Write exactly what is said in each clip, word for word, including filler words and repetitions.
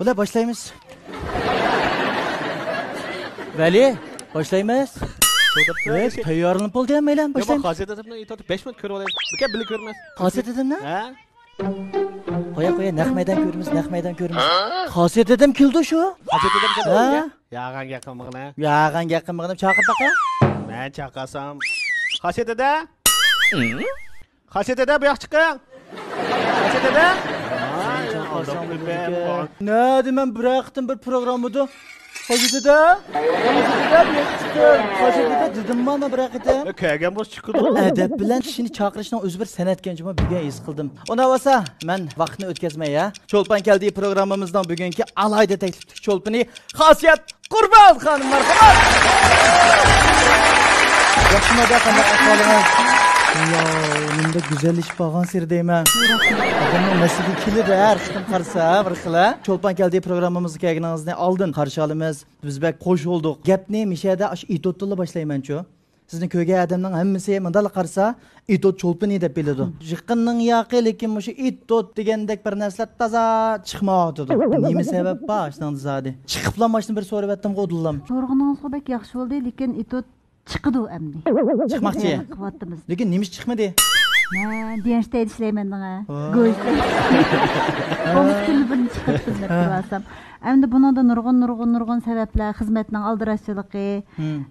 بولە، باشلايمىز. ۋەلى، باشلايمىز. ھەي، تەييارلىنىپ بولدى ھەممەيلەن، باشلايمىز. خاسىيەت دادامنى ئېيتىۋاتىپ بەش مىنۇت كۆرۈۋالايلى. بىكەم بىللە كۆرمەس. خاسىيەت دادامنى؟ ھە؟ قويە، قويە، نەق مەيدان كۆرىمىز، نەق مەيدان كۆرىمىز. خاسىيەت دادام كەلدى شۇ. خاسىيەت دادام كەلدى. ھە؟ ياغان گەپ قىلمىغىنە. ياغان گەپ قىلمىغىنە. چاقىر باقا. مەن چاقىرسام. خاسىيەت دادا. خاسىيەت دادا، بۇ ياققا چىقىڭ. خاسىيەت دادا. نەدە مەن بىرەر قېتىم بىر پروگراممىدا خاسىيەت دادا، خاسىيەت دادا، بۇ ياققا چىقىڭ، خاسىيەت دادا دېدىمما مەن بىرەر قېتىم؟ كەلگەن بولسا چىقىدۇ. ئەدەپ بىلەن كىشىنى چاقىرىشنىڭ ئۆزى بىر سەنئەتكەن جۇمۇ، بۈگۈن ھېس قىلدىم. ئۇنداق بولسا مەن ۋاقىتنى ئۆتكۈزمەي، ھە؟ چولپان كەلدى پروگراممىمىزنىڭ بۈگۈنكى ئالاھىدە تەكلىپلىك چولپىنى خاسىيەت قۇربان خانىم، مەرھەمەت! ياخشىمۇ ئەدە، قانداق ئەھۋالىڭىز؟ ۋاي، نېمىدەك گۈزەللىشىپ بارغانسېرى دەيمەن. ئادەمنىڭ نەسىبى كېلىدۇ، ھەر قېتىم قارىسا بىر خىل. چولپان كەلدى پروگراممىمىزغا كەلگىنىڭىزنى ئالدىن قارشى ئالىمىز. بىز بەك خوش بولدۇق. گەپنى مىشەدە ئاشۇ ئېتوتتىنلا باشلايمەنچۇ. سىزنى كۆرگەن ئادەمنىڭ ھەممىسى مۇنداقلا قارىسا، ئېتوت چولپىنى دەپ بىلىدۇ. يېقىننىڭ ياقى، لېكىن مۇشۇ ئېتوت دېگەندەك بىر نەرسىلەر تازا چىقمايۋاتىدۇ. نېمە سەۋەب بار ئاشۇنىڭدا زادى؟ چىقىپلا ماشۇنى بىر سورىۋەتتىمغۇ ئۇدۇللام. سورىغىنىڭىزغۇ بەك ياخشى بولدى، لېكىن ئېتوت چىقىدۇ ئەمدى. چىقماقچى. قىلىۋاتىمىز. لېكىن نېمىشقا چىقمىدى؟ مەن دىيەنشتەيدە ئىشلەيمەن دەڭە. ھە. گويىچتە. ھە. ئومۇس كۈنى بىرنى چىقىرىپ خىزمەت قىلىۋالسام. ئەمدى بۇنىڭدا نۇرغۇن، نۇرغۇن، نۇرغۇن سەۋەبلەر، خىزمەتنىڭ ئالدىراشچىلىقى،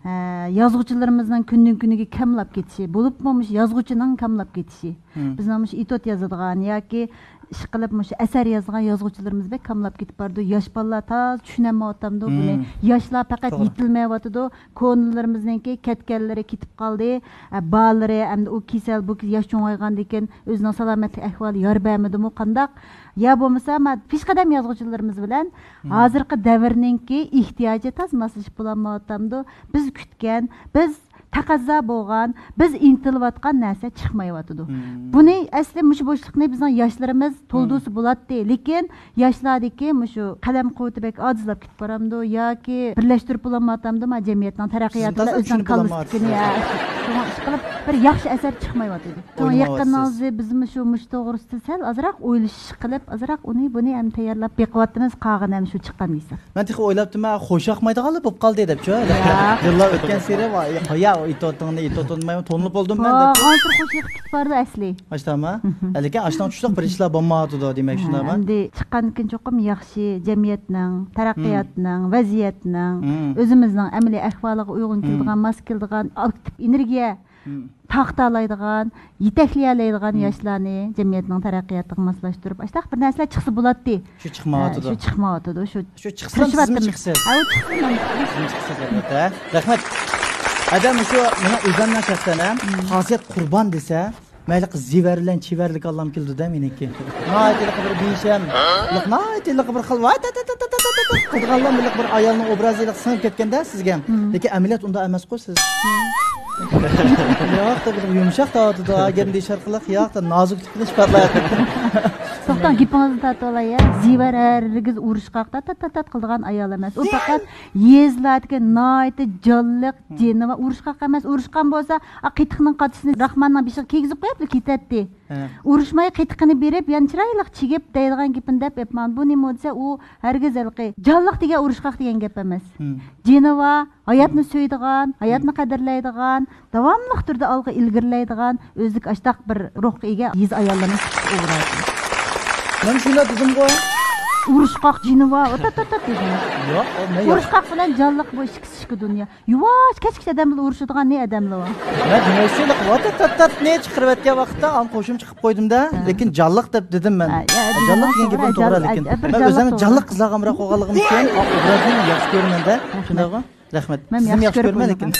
ھە، يازغۇچىلىرىمىزنىڭ كۈندىن كۈنگە كاملاپ كېتىشى، بولۇپمۇ مۇشۇ يازغۇچىنىڭ كاملاپ كېتىشى. بىزنىڭ مۇشۇ ئېتوت يازىدىغان ياكى ئىشقىلىپ مۇشۇ ئەسەر يازىدىغان يازغۇچىلىرىمىز بەك كاملاپ كېتىپ بارىدۇ. ياش بالىلار تازا چۈشىنەلمەيۋاتامدۇ بۇنى. ياشلار پەقەت يېتىلمەيۋاتىدۇ. كونىلىرىمىزنىڭكى كەتكەنلىرى كېتىپ قالدى. ئە، بالىلىرى ئەمدى ئۇ كېسەل، بۇ كېسەل، ياش چوڭايغاندىن كېيىن ئۆزىنىڭ سالامەتلىك ئەھۋالى يار بەرمىدىمۇ قانداق؟ يا بولمىسا، مانا پېشقەدەم يازغۇچىلىرىمىز بىلەن ھازىرقى دەۋرنىڭكى ئېھتىياجى تاز ماسلىشىپ بولالمايۋاتامدۇ؟ بىز كۈتكەن، بىز تەقەززا بولغان، بىز ئىنتىلىۋاتقان نەرسە چىقمايۋاتىدۇ. بۇنى ئەسلى مۇشۇ بوشلۇقنى بىزنىڭ ياشلىرىمىز تولدۇرسا بولاتتى. لېكىن ياشلاردىكى مۇشۇ قەلەم قۇۋۋىتى بەك ئاجىزلاپ كېتىپ بارامدۇ ياكى بىرلەشتۈرۈپ بولالمايۋاتامدۇ؟ مانا جەمئىيەتنىڭ تەرەققىياتىدا ئۆزىنىڭ كاللىسىدىكىنى، ھە، شۇڭا ئىشقىلىپ بىر ياخشى ئەسەر چىقمايۋاتىدۇ. شۇڭا يېقىنىڭىزدا بىزمۇ شۇ مۇشۇ توغرىسىدا سەل ئازراق ئويلىشىش قىلىپ، ئازراق ئۇنى بۇنى ھەم تەييارلاپ بېقىۋاتىمىز، قالغىنى ھەم شۇ چىققان دېسە. مەن تېخى ئويلاپتىمەن، خوش ياقمايدىغانلا بوپ قالدى دەپچۇ. ياق. يىللار ئۆتكەن سېرى، ۋاي، قايا ئېتىۋاتىدىڭ، ئېتىۋاتىدىڭ دېمەيمەن، تونۇلۇپ بولدۇم مەن دەپ. ھازىر خوش يېقىپ كېتىپ بارىدۇ ئەسلى. ئاشتاما؟ لېكىن ئاشتاڭ چۈشلۈك بىر ئىشلار بولمايۋاتىدۇ دېمەك، شۇنداقمۇ؟ ئەمدى چىققاندىن كېيىن چوقۇم ياخشى جەمئىيەتنىڭ، تەرەققىياتنىڭ، ۋەزىيەتنىڭ، ئۆزىمىزنىڭ ئەمەلىي ئەھۋالىغا ئۇيغۇن كېلىدىغان، ماس كېلىدىغان، ئاكتىپ ئېنېرگىيە تارقىتالايدىغان، يېتەكلىيەلەيدىغان ياشلارنى جەمئىيەتنىڭ تەرەققىياتىغا ماسلاشتۇرۇپ، ئاشتاق بىر نەرسىلەر چىقسا بولاتتى. شۇ چىقمايۋاتىدۇ. ھە، شۇ چىقمايۋاتىدۇ. شۇ، شۇ چىقسا تىرىشىۋاتىمىز. چىقسا. ھە، ئۇ چىقسا، مەن چىقسا. چىقسا، ئەلۋەتتە. رەھمەت. ئادەم شۇ مېنىڭ ئۆزۈمنىڭ شەخسەن ھەم خاسىيەت قۇربان دېسە، مەيلى قىز زىۋەر بىلەن چېۋەرلىك ئاللام كېلىدۇ-دە مېنىڭكى. ناھايىتى بىر بىشەم، ناھايىتى بىر خىل ۋاي تات تات تات تات تات قىلىدىغانلار بىر ئايالنىڭ ئوبرازى سىڭىپ كەتكەندە سىزگە. لېكىن ئەمەلىيەت ئۇنداق ئەمەسقۇ سىز. ياق، بىر يۇمشاق تارتىدۇ، گەپنى دېيىش ئارقىلىق، ياق، نازۇكلۇقنى ئىپادىلەيدۇ. توختاڭ، گېپىڭىزنى تارتىۋالاي، يا. زىۋەر ھەرگىز ئۇرۇشقاق تات تات تات تات قىلىدىغان ئايال ئەمەس. ئۇ پەقەت يېزىلاردىكى ناھايىتى جانلىق، جېنىۋار، ئۇرۇشقاق ئەمەس. ئۇرۇشقان بولسا، ئا، قېتىقنىڭ قاچىسىنى راخماننىڭ بېشىغا كىيگۈزۈپ قويۇپلا كېتەتتى. ھە. ئۇرۇشماي قېتىقىنى بېرىپ، يەنە چىرايلىق چىگىپ دەيدىغان گېپىنى دەپ، ئېپمان، بۇ نېمە دېسە، ئۇ ھەرگىز ھېلىقى جانلىق دېگەن ئۇرۇشقاق دېگەن گەپ ئەمەس. جېنىۋار، ھاياتنى سۆيىدىغان، ھاياتنى قەدىرلەيدىغان، داۋاملىق تۈردە ئالغا ئىلگىرىلەيدىغان، ئۆزىدىكى ئاشتاق بىر روھقا ئىگە يېزا ئاياللىرىنىڭ سۈپىتى ئوبرازى. مەن شۇنداق دېدىمغۇ. ئۇرۇشقاق جېنىۋار، ئوتاتاتات دېدىم. ياق، ئۇ مەن ياخشى. ئۇرۇشقاق بىلەن جانلىق بۇ ئىككىسى ئىككى دۇنيا. يۇۋاش، كەچكىچە ئادەم بىلەن ئۇرۇشىدىغان نى ئادەملەر بار. مەن دېمەكچى، ۋاتاتاتاتنى چىقىرىۋەتكەن ۋاقىتتا ئان قوشۇمچە قىلىپ قويدۇم-دە، ھە. لېكىن جانلىق دەپ دېدىم مەن. ھە، يا، جانلىق دېگەن گېپىم توغرا، لېكىن مەن ئۆزۈمنى جانلىق قىزلارغا ئامراق بولغانلىقىم ئۈچۈن ئوبرازنى ياخشى كۆرىمەن-دە. شۇنداقمۇ؟ رەھمەت. مەن سىزنى ياخشى كۆرىمەن، لېكىن.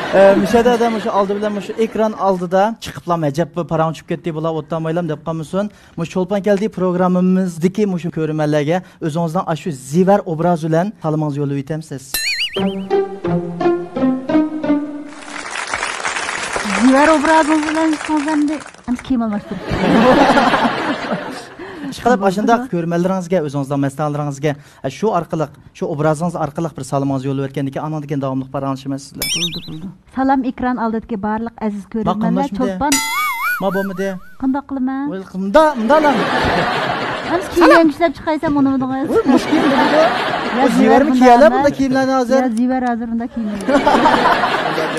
ئە، مۇشۇ يەردە مۇشۇ ئالدى بىلەن مۇشۇ ئېكران ئالدىدا چىقىپلام، ئەجەب بىر پاراڭ چۈشۈپ كەتتى، بۇلار ئوتتانمايلام دەپ قالمىسۇن. مۇشۇ چولپان كەلدى پروگراممىمىزدىكى مۇشۇ كۆرۈرمەنلەرگە ئۆزىڭىزنىڭ ئاشۇ زىۋەر ئوبرازى بىلەن سالىمىڭىزنى يوللىۋېتەمسىز؟ زىۋەر ئوبرازىڭىز بىلەن سىڭزەمدى ئەمدى كىيىم ئالماشتۇرۇپ. ئىشقىلىپ، ئاشۇنداق كۆرۈرمەنلىرىڭىزگە، ئۆزىڭىزنىڭ مەستانىلىرىڭىزگە، ئە، شۇ ئارقىلىق، شۇ ئوبرازىڭىز ئارقىلىق بىر سالىمىڭىزنى يوللىۋەتكەندىن كېيىن، ئانىڭدىن كېيىن داۋاملىق پاراڭلىشىمەن سىز بىلەن. بولدى، بولدى. سالام ئېكران ئالدىدىكى بارلىق ئەزىز كۆرۈرمەنلەر، چولپان. ما بولمىدى. قانداق قىلىمەن؟ مۇنداق، مۇنداق. ئەمىسە كىيىم يەڭگۈشلەپ چىقايسەن ئۇنىمىدىڭىز. ئۇ مۇشۇ كىيىم بولىدۇ. يا ئۇ زىۋەر زىۋەرمۇ بۇنداق كىيەلەر ئەمەس. بۇنداق كىيىملەرنى ھازىر؟ يا زىۋەر ھازىر بۇنداق كىيىم.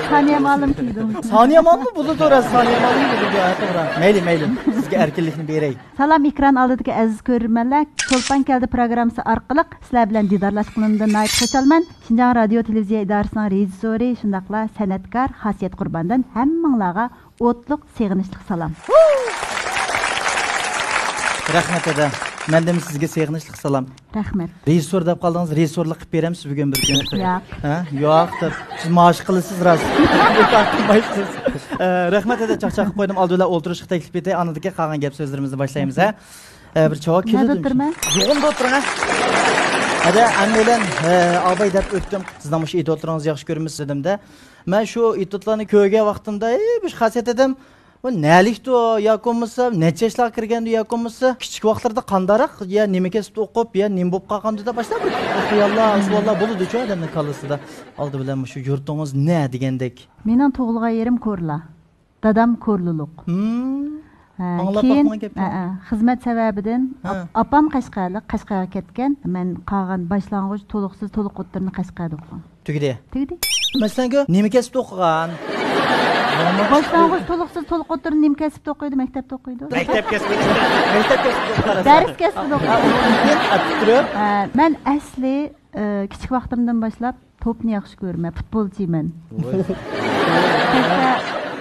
سانىيە مالىم كىيدى. سانىيە مالىممۇ بولىدۇ، راست، سانىيە مالىممۇ بولىدۇ. ھە، توغرا. مەيلى، مەيلى. سىزگە ئەركىنلىكنى بېرەي. سالام، ئېكران ئالدىدىكى ئەزىز كۆرۈرمەنلەر. چولپان كەلدى پروگراممىسى ئارقىلىق سىلەر بىلەن دىدارلاشقىنىمدىن ناھايىتى خۇشالمەن. شىنجاڭ رادىيو تېلېۋىزىيە ئىدارىسىنىڭ رېژىسسورى، شۇنداقلا سەنئەتكار خاسىيەت قۇرباندىن ھەممىڭلارغا ئوتلۇق سېغىنىشلىق سالام. رەھمەت، ھەدە. مەندىنمۇ سىزگە سېغىنىشلىق سالام. رەھمەت. رېژىسسور دەپ قالدىڭىز، رېژىسسورلۇق قىلىپ بېرەمسىز بۈگۈن بىر كۈن؟ ياق. ھە؟ ياق دەپ. سىز مائاش قىلىسىز راست. بىكار قىلمايسىز. ئە، رەھمەت، ھەدە، چاقچاق قىلىپ قويدۇم. ئالدى بىلەن ئولتۇرۇشقا تەكلىپ ئېتەي، ئاندىن كېيىن قالغان گەپ سۆزلىرىمىزنى باشلايمىز، ھە؟ ئە، بىر چاۋاك كېلىدۇ. نەدە ئولتۇرىمەن؟ يوغۇندا ئولتۇرۇڭ، ھە؟ ھەدە، ھەممەيلەن، ئە، ئاباي دەپ ئۆتتۈم. سىزنىڭ مۇشۇ ئېتيۇدلىرىڭىزنى ياخشى كۆرىمىز دېدىم-دە. مەن شۇ ئېتيۇدلارنى كۆرگەن ۋاقتىمدا، ئى، بىر خاسىيەت ئادەم، ئۇ نەلىكتۇ ياكى بولمىسا، نەچچە ياشلارغا كىرگەندۇ ياكى بولمىسا، كىچىك ۋاقىتلىرىدا قانداقراق، يا نېمە كەسىپتە ئوقۇپ، يا نېمە بولۇپ قالغاندۇ دەپ باشلاپ بىر خىياللار، سوئاللار بولىدۇچۇ ئادەمنىڭ كاللىسىدا. ئالدى بىلەن مۇشۇ يۇرتىڭىز نە دېگەندەك. مېنىڭ تۇغۇلغان يېرىم كورلا. دادام كورلىلىق. ھىم. ھە، ئاڭلاپ كېيىن، باقمىغان گەپنى. ھە، ھە، خىزمەت سەۋەبىدىن ھە. ئاپ-، ئاپام قەشقەرلىق، قەشقەرگە كەتكەن. مەن قالغان باشلانغۇچ، تولۇقسىز، تولۇق ئوتتۇرىنى قەشقەردە ئوقۇغان. تۈگىدى. تۈگىدى. مەسىلەن، نېمە كەسىپتە ئوقۇغان؟ باشلانغۇچ، تولۇقسىز، تولۇق ئوتتۇرىنى نېمە كەسىپتە ئوقۇيدۇ؟ مەكتەپتە ئوقۇيدۇ. مەكتەپ كەسپى. مەكتەپ كەسپى ئوقۇغان. دەرس كەسپىدە ئوقۇيدۇ. ھە، ئۇنىڭدىن ئەتتۈرۈپ. ھە، مەن ئەسلى، ئە، كىچىك ۋاقتىمدىن باشلاپ توپنى ياخشى كۆرىمەن، پۇتبولچىمەن. ۋاي. ھەتتا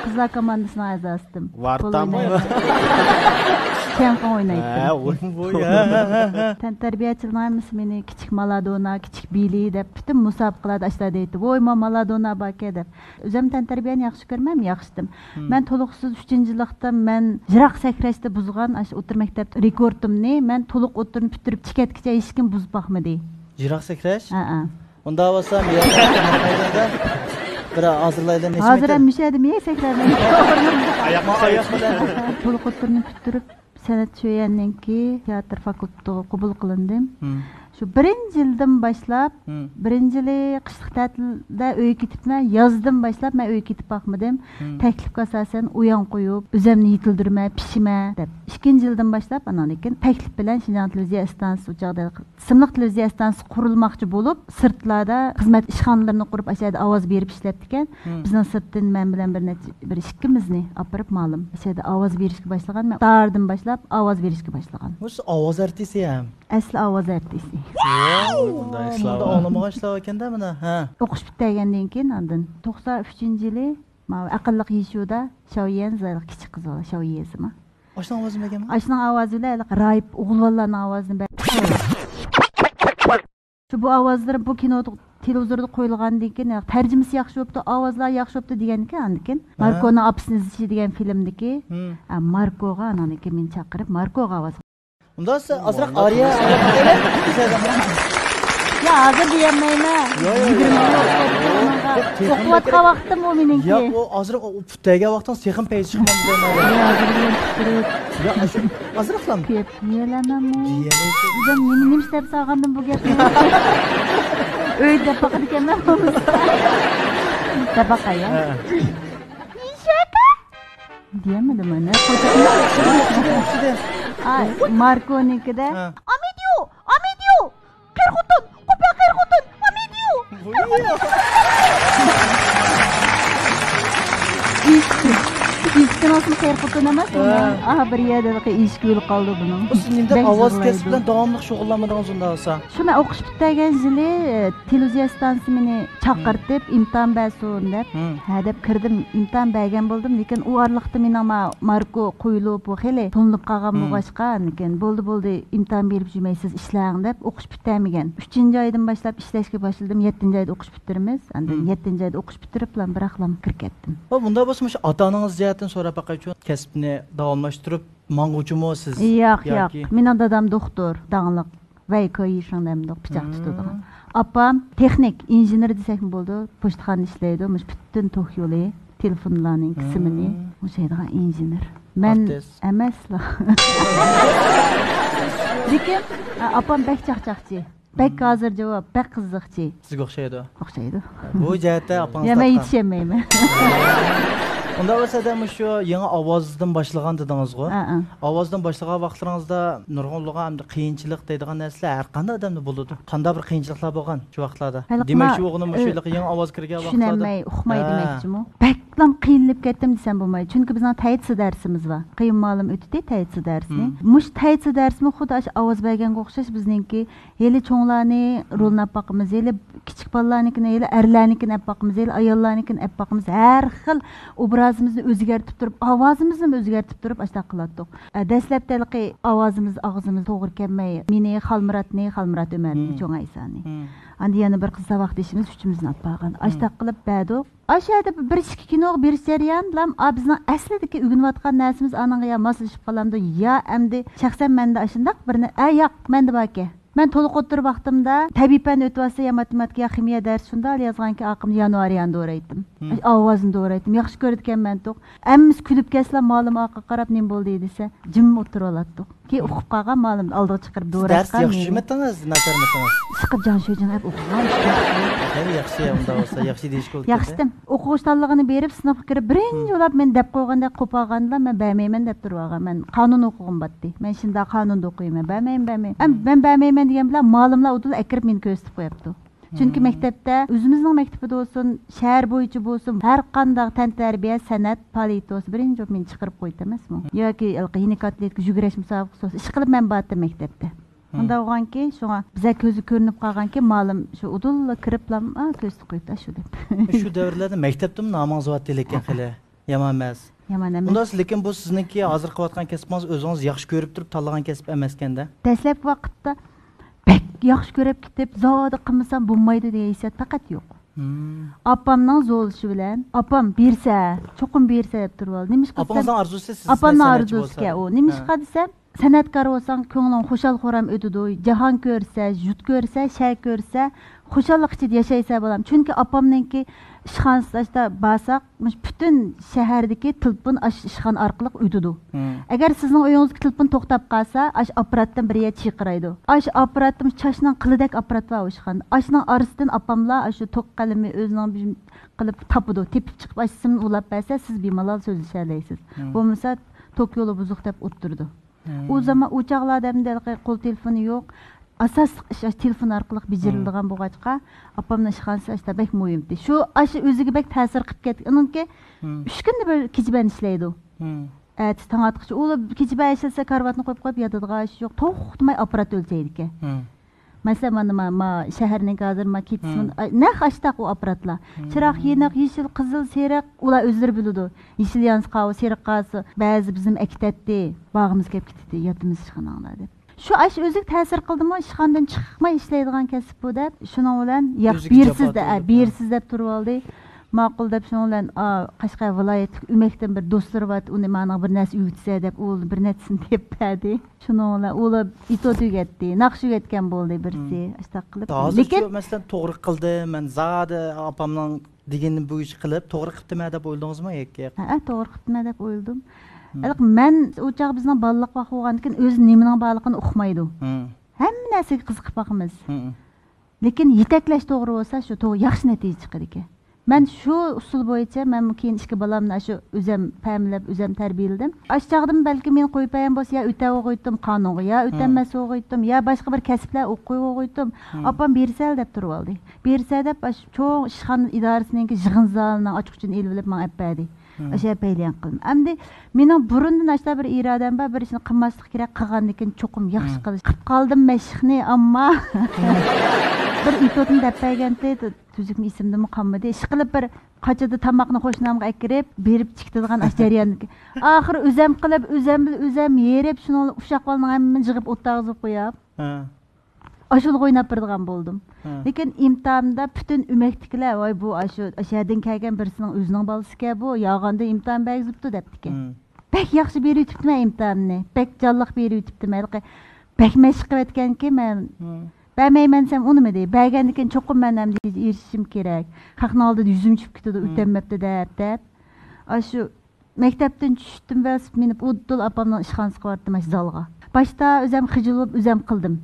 قىزلار كوماندىسىنىڭ ئەزاسىدىم. ۋارتامۇ؟ پۇتبول ئوينايتتىم. چيەنفېڭ ئوينايتتىم. ھە، ۋوي، ۋوي، ھە، ھە، ھە. تەنتەربىيەچىلەرنىڭ ھەممىسى مېنى كىچىك مالادونا، كىچىك بىلى دەپ پۈتۈن مۇسابىقىلەردە ئاشۇنداق دەيتتى. ۋوي، ما مالادونا باركەن دەپ. ئۆزۈم تەنتەربىيەنى ياخشى كۆرمەم، ياخشىتىم. ھىم. مەن تولۇقسىز ئۈچىنچىلىقتا مەن يىراق سەكرەشتە بۇزغان ئاشۇ ئوتتۇرا مەكتەپتە رېكورتۇمنى مەن تولۇق ئوتتۇرىنى پۈتتۈرۈپ چىقىۋەتكۈچە ھېچكىم بۇزۇپ باقمىدى. يىراق سەكرەش؟ ھەئە. ئۇنداق بولسا، بىر ھازىرلايلى. ھازىر ھەم مۇشۇ يەردە مېيەك سەكرەيمەن. ئاياق، ئاياق بىلەن. تولۇق ئوتتۇرىنى پۈتتۈرۈپ، سەنئەت شۆيۈەننىڭكى تىياتىر فاكۇلتېتىغا قوبۇل قىلىندىم. ھىم. شۇ بىرىنچى يىلدىن باشلاپ، ھىم. بىرىنچى يىلى قىشلىق تەتىلدە ئۆيگە كېتىپمەن، يازدىن باشلاپ مەن ئۆيگە كېتىپ باقمىدىم. ھىم. تەكلىپكە ئاساسەن ئۇيان قويۇپ، ئۆزۈمنى يېتىلدۈرمە، پىشىمە دەپ. ئىككىنچى يىلدىن باشلاپ، ئاناندىن كېيىن تەكلىپ بىلەن شىنجاڭ تېلېۋىزىيە ئىستانسىسى ئۇ چاغدا ئىسىملىق تېلېۋىزىيە ئىستانسىسى قۇرۇلماقچى بولۇپ، سىرتلاردا خىزمەت ئىشخانىلىرىنى قۇرۇپ، ئاشۇ يەردە ئاۋاز بېرىپ ئىشلەپتىكەن. ھىم. بىزنىڭ سىرتتىن مەن بىلەن بىر نەچچە، بىر ئىككىمىزنى ئاپىرىپ مالىم ئاشۇ يەردە ئاۋاز بېرىشكە باشلىغان. مەن داردىن باشلاپ ئاۋاز بېرىشكە باشلىغان. بۇ سىز ئاۋاز ئارتىسى ھەم؟ ئەسلى ئاۋاز ئارتىسى. ۋاۋ، بۇنداق ئىشلار بار. ئاڭلىمىغان ئىشلار ئىكەندە مانا، ھە. ئوقۇش پۈتتۈرگەندىن كېيىن ئاندىن توقسان ئۈچىنچى يىلى ماۋۇ ئەقىللىق يىشۇدا شاۋيەن، كىچىك قىز بالا شاۋيېزىما. ئاشۇنىڭ ئاۋازىنى بەرگەنمۇ؟ ئاشۇنىڭ ئاۋازى بىلەن ھېلىقى راھىب ئوغۇل بالىلارنىڭ ئاۋازىنى بەر-، شۇ بۇ ئاۋازلىرى بۇ كىنو تېلېۋىزوردا قويۇلغاندىن كېيىن، تەرجىمىسى ياخشى بوپتۇ، ئاۋازلار ياخشى بوپتۇ دېگەندىكىن، ئاندىن كېيىن ھە. ماركونىڭ ئاپىسىنى ئىزدىشى دېگەن فىلىمدىكى، ھىم. ئە، ماركوغا، ئاندىن كېيىن مېنى چاقىرىپ، ماركوغا ئاۋاز. ئۇنداقسا ئازراق ئارىيە. يا، ھازىر دېيەلمەيمەن. يا، يا، يا. يىگىرمە يىل ئوقۇۋاتقان ۋاقتىم بۇ مېنىڭكى. ياق، ئۇ ئازراق ئۇ پۇت تەگەن ۋاقتىڭ سېخىم پەيزى چىقمامدۇ دەيمەن. يا، ھازىر بىلەن پۈتتۈرۈپ. يا، ئاشۇ ئازراقلام. كۆپ يېيەلەيمەنمۇ؟ يېيەلەيسىز. ئۆزۈم نېمە، نېمە ئىشلەپ سالغاندىم بۇ گەپنى؟ ئۆيدە دەپ باقىدىكەنمەن بولمىسا. دەپ باقاي، يا. ھە. دېيەلمىدىم ئۇنى. ئاي، ماركونىڭكىدە. ھە. ئامېدىيو! ئامېدىيو! قېرى خوتۇن! قوپا قېرى خوتۇن! ئامېدىيو! ئىشىكنىڭ ئىسمى قېرى خوتۇن ئەمەس، ھە. ئۇنىڭ. ئاھ، بىر يەردە ئىشىك ئۆلۈپ قالدى بۇنىڭ. بۇ سىز نېمىدەپ ئاۋاز كەسپى بىلەن داۋاملىق شۇغۇللانمىدىڭىز ئۇنداق بولسا؟ شۇ مەن ئوقۇش پۈتتۈرگەن يىلى، ئە، تېلېۋىزىيە ئىستانسىسى مېنى چاقىرتىپ، ئىمتىھان بەرسۇن دەپ، ھە، دەپ كىردىم. ئىمتىھان بەرگەن بولدۇم، لېكىن ئۇ ئارىلىقتا مېنىڭ ما-، ماركو قويۇلۇپ، بۇ خېلى تونۇلۇپ قالغان بولغاچقا، لېكىن بولدى، بولدى، ئىمتىھان بېرىپ يۈرمەي، سىز ئىشلەڭ دەپ، ئوقۇش پۈتتۈرمىگەن. ئۈچىنچى ئايدىن باشلاپ ئىشلەشكە باشلىدىم، يەتتىنچى ئايدا ئوقۇش پۈتتۈرىمىز. ئاندىن يەتتىنچى ئايدا ئوقۇش پۈتتۈرۈپلا بىراقلا كىرىپ كەتتىم. ھە، بۇنداق بولسا مۇشۇ ئاتا-ئانىڭىز جەھەتتىن سوراپ باقايچۇ، كەسىپنى داۋاملاشتۇرۇپ ماڭغۇچىمۇ سىز؟ ياق، ياق. ياكى؟ مېنىڭ دادام دوختۇر، داڭلىق. ۋەيكويىشىڭ دەمدۇق، پىچاق تۇتىدىغان. ئاپام تېخنىك، ئىنژېنېر دېسەكمۇ بولىدۇ، پوچتىخانىدا ئىشلەيدۇ، مۇشۇ پۈتۈن توك يولى، تېلېفونلارنىڭ قىسمىنى ئوڭشايدىغان ئىنژېنېر. مەن ئەمەسلا. لېكىن، ئا-، ئاپام بەك چاقچاقچى، بەك ھازىر جاۋاب، بەك قىزىقچى. سىزگە ئوخشايدۇ. ئوخشايدۇ. بۇ جەھەتتە ئاپىڭىز يا، مەن تارتقان. يېتىشەلمەيمەن. ئۇنداق بولسا، دە، مۇشۇ يېڭى ئاۋازدىن باشلىغان دېدىڭىزغۇ؟ ھە، ھە. ئاۋازدىن باشلىغان ۋاقىتلىرىڭىزدا نۇرغۇنلىغان ئەمدى قىيىنچىلىق دەيدىغان نەرسىلەر ھەر قانداق ئادەمدە بولىدۇ. قانداق بىر قىيىنچىلىقلار بولغان شۇ ۋاقىتلاردا؟ ھېلىقى دېمەكچى ما-، بولغىنىم مۇشۇ ئى، ھېلىقى يېڭى ئاۋاز كىرگەن ۋاقىتلاردا. چۈشىنەلمەي، ئۇقماي ھە. دېمەكچىمۇ؟ بەكلا قىينىلىپ كەتتىم دېسەم بولمايدۇ. چۈنكى بىزنىڭ تەيتسى دەرسىمىز بار. قېيۇم مۇئەللىم ئۆتتى تەيتسى دەرسىنى. مم. مۇشۇ تەيتسى دەرسىمۇ خۇددى ئاشۇ ئاۋاز بەرگەنگە ئوخشاش بىزنىڭكى ھېلى چوڭلارنى رولىنى ئەپ باقىمىز، ھېلى كىچىك بالىلارنىڭكىنى، ھېلى ئەرلەرنىڭكىنى ئەپ باقىمىز، ھېلى ئاياللارنىڭكىنى ئەپ باقىمىز. ھەر خىل ئوبرازىمىزنى ئۆزگەرتىپ تۇرۇپ، ئاۋازىمىزنىمۇ ئۆزگەرتىپ تۇرۇپ ئاشۇنداق قىلاتتۇق. ئە، دەسلەپتە ھېلىقى ئاۋازىمىز ئاغزىمىزدا توغرا كەلمەي، مېنى خالمۇراتنى، خالمۇرات ئۆمەرنى، مم. چوڭ ئەيسانى. مم. ئاندىن يەنە بىر قىز ساۋاقدىشىمىز ئۈچىمىزنى ئاپ بارغان. مم. ئاشۇنداق قىلىپ بەردۇق. ئاشۇ يەردە بىر ئىككى كىنوغا بېرىش جەريانىدىلا، ئا، بىزنىڭ ئەسلىدىكى ئۆگىنىۋاتقان نەرسىمىز ئانىڭغا يا ماسلىشىپ قالامدۇ، يا ئەمدى شەخسەن مەندە ئاشۇنداق بىر نە-، ئە، ياق، مەندە باركەن. مەن تولۇق ئوتتۇرا ۋاقتىمدا تەبىئىي پەن ئۆتۈۋاتسا يا ماتېماتىكا يا خىمىيە دەرسى شۇنداق يازغانكى ئاقىمنى يانۋارىيانى دورايتتىم. مم. ئاۋازىنى دورايتتىم. ياخشى كۆرىدىكەن مەن توق. ھەممىسى كۈلۈپ كەتسىلا مالىم ئارقىغا قاراپ نېمە بولدى دېسە جىم ئولتۇرۇۋالاتتۇق. كېيىن ئۇقۇپ قالغان مالىم ئالدىغا چىقىرىپ دەرس دوراشقان ياخشى مېنى. ئۆگىتىڭىز، ناچارمىتىڭىز؟ سىقىپ جاڭ شۆجىڭ ئەپ ئوقۇغان. ھەي، ياخشى، ئۇنداق بولسا ياخشى دېيىشكە بولىدىكەن. ياخشىتىم. ئوقۇغۇچ تاللىغىنى بېرىپ، سىنىپقا كىرىپ، بىرىنچى بولاپ مېنى دەپ قويغاندەك قوپالغاندىلا، مەن بەرمەيمەن دەپ تۇرۇۋالغان. مەن قانۇن ئوقۇغۇم باتتى. مەن شۇنداق قانۇندا ئوقۇيمەن، بەرمەيمەن، بەرمەيمەن. مەن، مەن بەرمەيمەن دېگەن بىلەن مالىملار ئۇدۇل ئەكىرىپ مېنى كۆرسىتىپ قويۇپتۇ. چۈنكى مەكتەپتە، ئۆزىمىزنىڭ مەكتىپىدە بولسۇن، شەھەر بويىچە بولسۇن، ھەر قانداق تەنتەربىيە، سەنئەت پائالىيىتى بولسا، بىرىنچى بولۇپ مېنى چىقىرىپ قويىدۇ ئەمەسمۇ؟ ياكى ھېلىقى يېنىك ئاتلېتىكا، يۈگۈرۈش مۇسابىقىسى بولسا، ئىشقىلىپ مەن بارتتىم مەكتەپتە. مۇنداق بولغانكى، شۇڭا بىزگە كۆزگە كۆرۈنۈپ قالغانكى، مالىم شۇ ئۇدۇللا كىرىپلا، ئا، كۆرسىتىپ قويۇپتۇ، شۇ دەپ. شۇ دەۋرلەردە مەكتەپتىمۇ نامىڭىز بارتتى لېكىن خېلى. يامان ئەمەس. يامان ئەمەس. ئۇنداق، لېكىن بۇ سىزنىڭكى ھازىر قىلىۋاتقان كەسپىڭىز ئۆزىڭىز ياخشى كۆرۈپ تۇرۇپ تاللىغان كەسىپ ئەمەسكەندە؟ دەسلەپكى ۋاقىتتا بەك ياخشى كۆرۈپ كېتىپ، زادى قىلمىسام بولمايدۇ دېگەن ھېسسىيات پەقەت يوق. مم. ئاپامنىڭ زورلىشى بىلەن، ئاپام بېرىسە، چوقۇم بېرىسە دەپ تۇرۇۋالدى. نېمىشقا دېسەم، ئاپىڭىزنىڭ ئارزۇسى سىز ئاپامنىڭ سەنئەتچى ئارزۇسىكەن بولسا. ئۇ. ھە. نېمىشقا دېسەم، سەنئەتكار بولساڭ، كۆڭلۈڭ خۇشال-خۇرام ئۆتىدۇ، جاھان كۆرسە، يۇرت كۆرسە، شەھەر كۆرسە، خۇشاللىق ئىچىدە ياشايسەن، بالام. چۈنكى ئاپامنىڭكى ئىشخانىسىدا بارساق، مۇشۇ پۈتۈن شەھەردىكى تېلېفون ئاشۇ ئىشخانا ئارقىلىق ئۆتىدۇ. مم. ئەگەر سىزنىڭ ئۆيىڭىزدىكى تېلېفون توختاپ قالسا، ئاشۇ ئاپپاراتتىن بىر يەر چىرقىرايدۇ. ئاشۇ ئاپپاراتتا مۇشۇ چاچنىڭ قىلىدەك ئاپپارات بار ئۇ ئىشخانىدا. ئاشۇنىڭ ئارىسىدىن ئاپاملا ئاشۇ توك قەلىمى ئۆزىنىڭ بىر قىلىپ تاپىدۇ. تېپىپ چىقىپ، ئاشۇ سىمنى ئۇلاپ بەرسە، سىز بىمالال سۆزلىشەلەيسىز. مم. بولمىسا، توك يولى بۇزۇق دەپ ئولتۇرىدۇ. مم. ئۇ زامان، ئۇ چاغلاردا ئەمدى ھېلىقى قول تېلېفونى يوق. ئاساسلىق ئىش ئاشۇ تېلېفون ئارقىلىق بېجىرىلىدىغان بولغاچقا، ئاپامنىڭ ئىشخانىسى ئاشۇ بەك مۇھىمتى. شۇ ئاشۇ ئۆزىگە بەك تەسىر قىلىپ كەتتى. ئۇنىڭكى مم. ئۈچ كۈندە بىر كېچە بەن ئىشلەيدۇ. مم. ئەتىسى تاڭ ئاتقۇچە. ئۇ كېچە بەن ئىشلىسە، كارىۋاتنى قويۇپ قويۇپ ياتىدىغان ئىش يوق. توختىماي ئاپپارات ئۆلچەيدىكەن. مم. مەسىلەن، مانا ما، ما شەھەرنىڭكى ھازىر ما كېتىسمۇ، مم. ئاي، نەق ئاشتاق ئۇ ئاپپاراتلار. مم. چىراغ يېنىق، يېشىل، قىزىل، سېرىق، ئۇلار ئۆزلىرى بىلىدۇ. يېشىل يانسا قاۋۇ، سېرىق قالسا، بەزى بىزنى ئەكېتەتتى، باغىمىز كەپ كېتەتتى، ياتىمىز ئىشخاناڭلار دەپ. شۇ ئاشۇ ئۆزىگە تەسىر قىلدىمۇ، ئىشخانىدىن چىقماي ئىشلەيدىغان كەسىپ بۇ دەپ، شۇنىڭ بىلەن ياق، ئۆزىگە جاپا بېرىسىز دە، ئە، تارتىپ، بېرىسىز دەپ تۇرۇۋالدى. ماقۇل دەپ، شۇنىڭ بىلەن، ئا، قەشقەر ۋىلايەتلىك ئۆمەكتىن بىر دوستلىرى بار، ئۇنى ماڭا بىر نەرسە ئۆگىتسە دەپ، ئۇ بىر نەچچىسىنى تېپىپ بەردى. شۇنىڭ بىلەن ئۇلار ئېتيۇد ئۆگەتتى، ناخشا ئۆگەتكەن بولدى بىرسى، مم. ئاشۇنداق قىلىپ. ھازىرچۇ، لېكىن مەسىلەن، توغرا قىلدىم، مەن زادى ئاپامنىڭ دېگىنىنى بويىچە قىلىپ، توغرا قىپتىمەن دەپ ئويلىدىڭىزمۇ ياكى؟ ھەئە، توغرا قىپتىمەن دەپ ئويلىدىم. مم. ھېلىقى مەن ئۇ چاغ بىزنىڭ بالىلىق ۋاقتى بولغاندىكىن ئۆزى نېمىنىڭ بارلىقىنى ئۇقمايدۇ. مم. ھەممە نەرسىگە قىزىقىپ باقىمىز. مم. لېكىن يېتەكلەش توغرا بولسا، شۇ توغرا ياخشى نەتىجە چىقىدىكەن. مەن شۇ ئۇسۇل بويىچە، مەنمۇ كېيىن ئىككى بالامنى ئاشۇ ئۆزەم پەملەپ، ئۆزەم تەربىيەلىدىم. ئاشۇ چاغدىمۇ بەلكىم مېنى قويۇپ بەرگەن بولسا، يا ئۆتەۋوغۇيتتۇم قانۇنغا، يا مم. ئۆتەلمەسوغۇيتتۇم، يا باشقا بىر كەسىپلەر ئوقۇيۋوغۇيتتۇم. مم. ئاپام بېرىسەل دەپ تۇرۇۋالدى. بېرىسە دەپ، ئاشۇ چوڭ ئىشخانا ئىدارىسىنىڭكى يىغىن زالىنىڭ ئاچقۇچىنى ئېلىۋېلىپ ماڭا ئەپ بەردى. مم. ئاشۇ يەر پەيلىيان قىلدىم. ئەمدى مېنىڭ بۇرۇندىن ئاشۇنداق بىر ئىرادەم بار، بىر ئىشنى قىلماسلىق كېرەك، قىلغاندىن كېيىن چوقۇم ياخشى مم. قىلىش. قىلىپ قالدىم مەشىقنى، ئەمما بىر ئېتيۇدنى دەپ بەرگەنتى، تۈزۈكمۇ ئېسىمدىمۇ قالمىدى. ئىشقىلىپ بىر قاچىدا تاماقنى قوشنامغا ئەكىرىپ، بېرىپ چىكىتىدىغان ئاشۇ جەرياندىكى. ئاخىرى ئۆزەم قىلىپ، ئۆزەم بىلەن ئۆزەم يېرىپ، شۇنىڭ ئۇششاق بالىنىڭ ھەممىنى يىغىپ ئوتتاغا سۇزۇپ قويۇپ. ھە. ئاشۇلىغا ئويناپ بېرىدىغان بولدۇم. ھە. لېكىن ئىمتىھاندا پۈتۈن ئۆمەكتىكىلەر، ۋاي، بۇ ئاشۇ، ئاشۇ يەردىن كەلگەن بىرسىنىڭ ئۆزىنىڭ بالىسىكەن بۇ، يالغاندىن ئىمتىھان بەرگۈزۈپتۇ دەپتىكەن. مم. بەك ياخشى بېرىۋېتىپتىمەن ئىمتىھاننى، بەك جانلىق بېرىۋېتىپتىمەن. ھېلىقى بەك مەشىق قىلىۋەتكەنكى مەن. مم. بەرمەيمەن دېسەم ئۇنىمىدى. بەرگەندىن كېيىن چوقۇم مەن ئەمدى ئېرىشىشىم كېرەك. خەقنىڭ ئالدىدا يۈزۈم چۈشۈپ كېتىدۇ، مم. ئۆتەلمەپتۇ دەپ، دەپ. ئاشۇ مەكتەپتىن چۈشتۈم، ۋېلىسىپىت مىنىپ ئۇدۇل ئاپامنىڭ ئىشخانىسىغا باردىم، ئاشۇ زالغا. باشتا ئۆزەم خىجىل بولۇپ، ئۆزەم قىلدىم.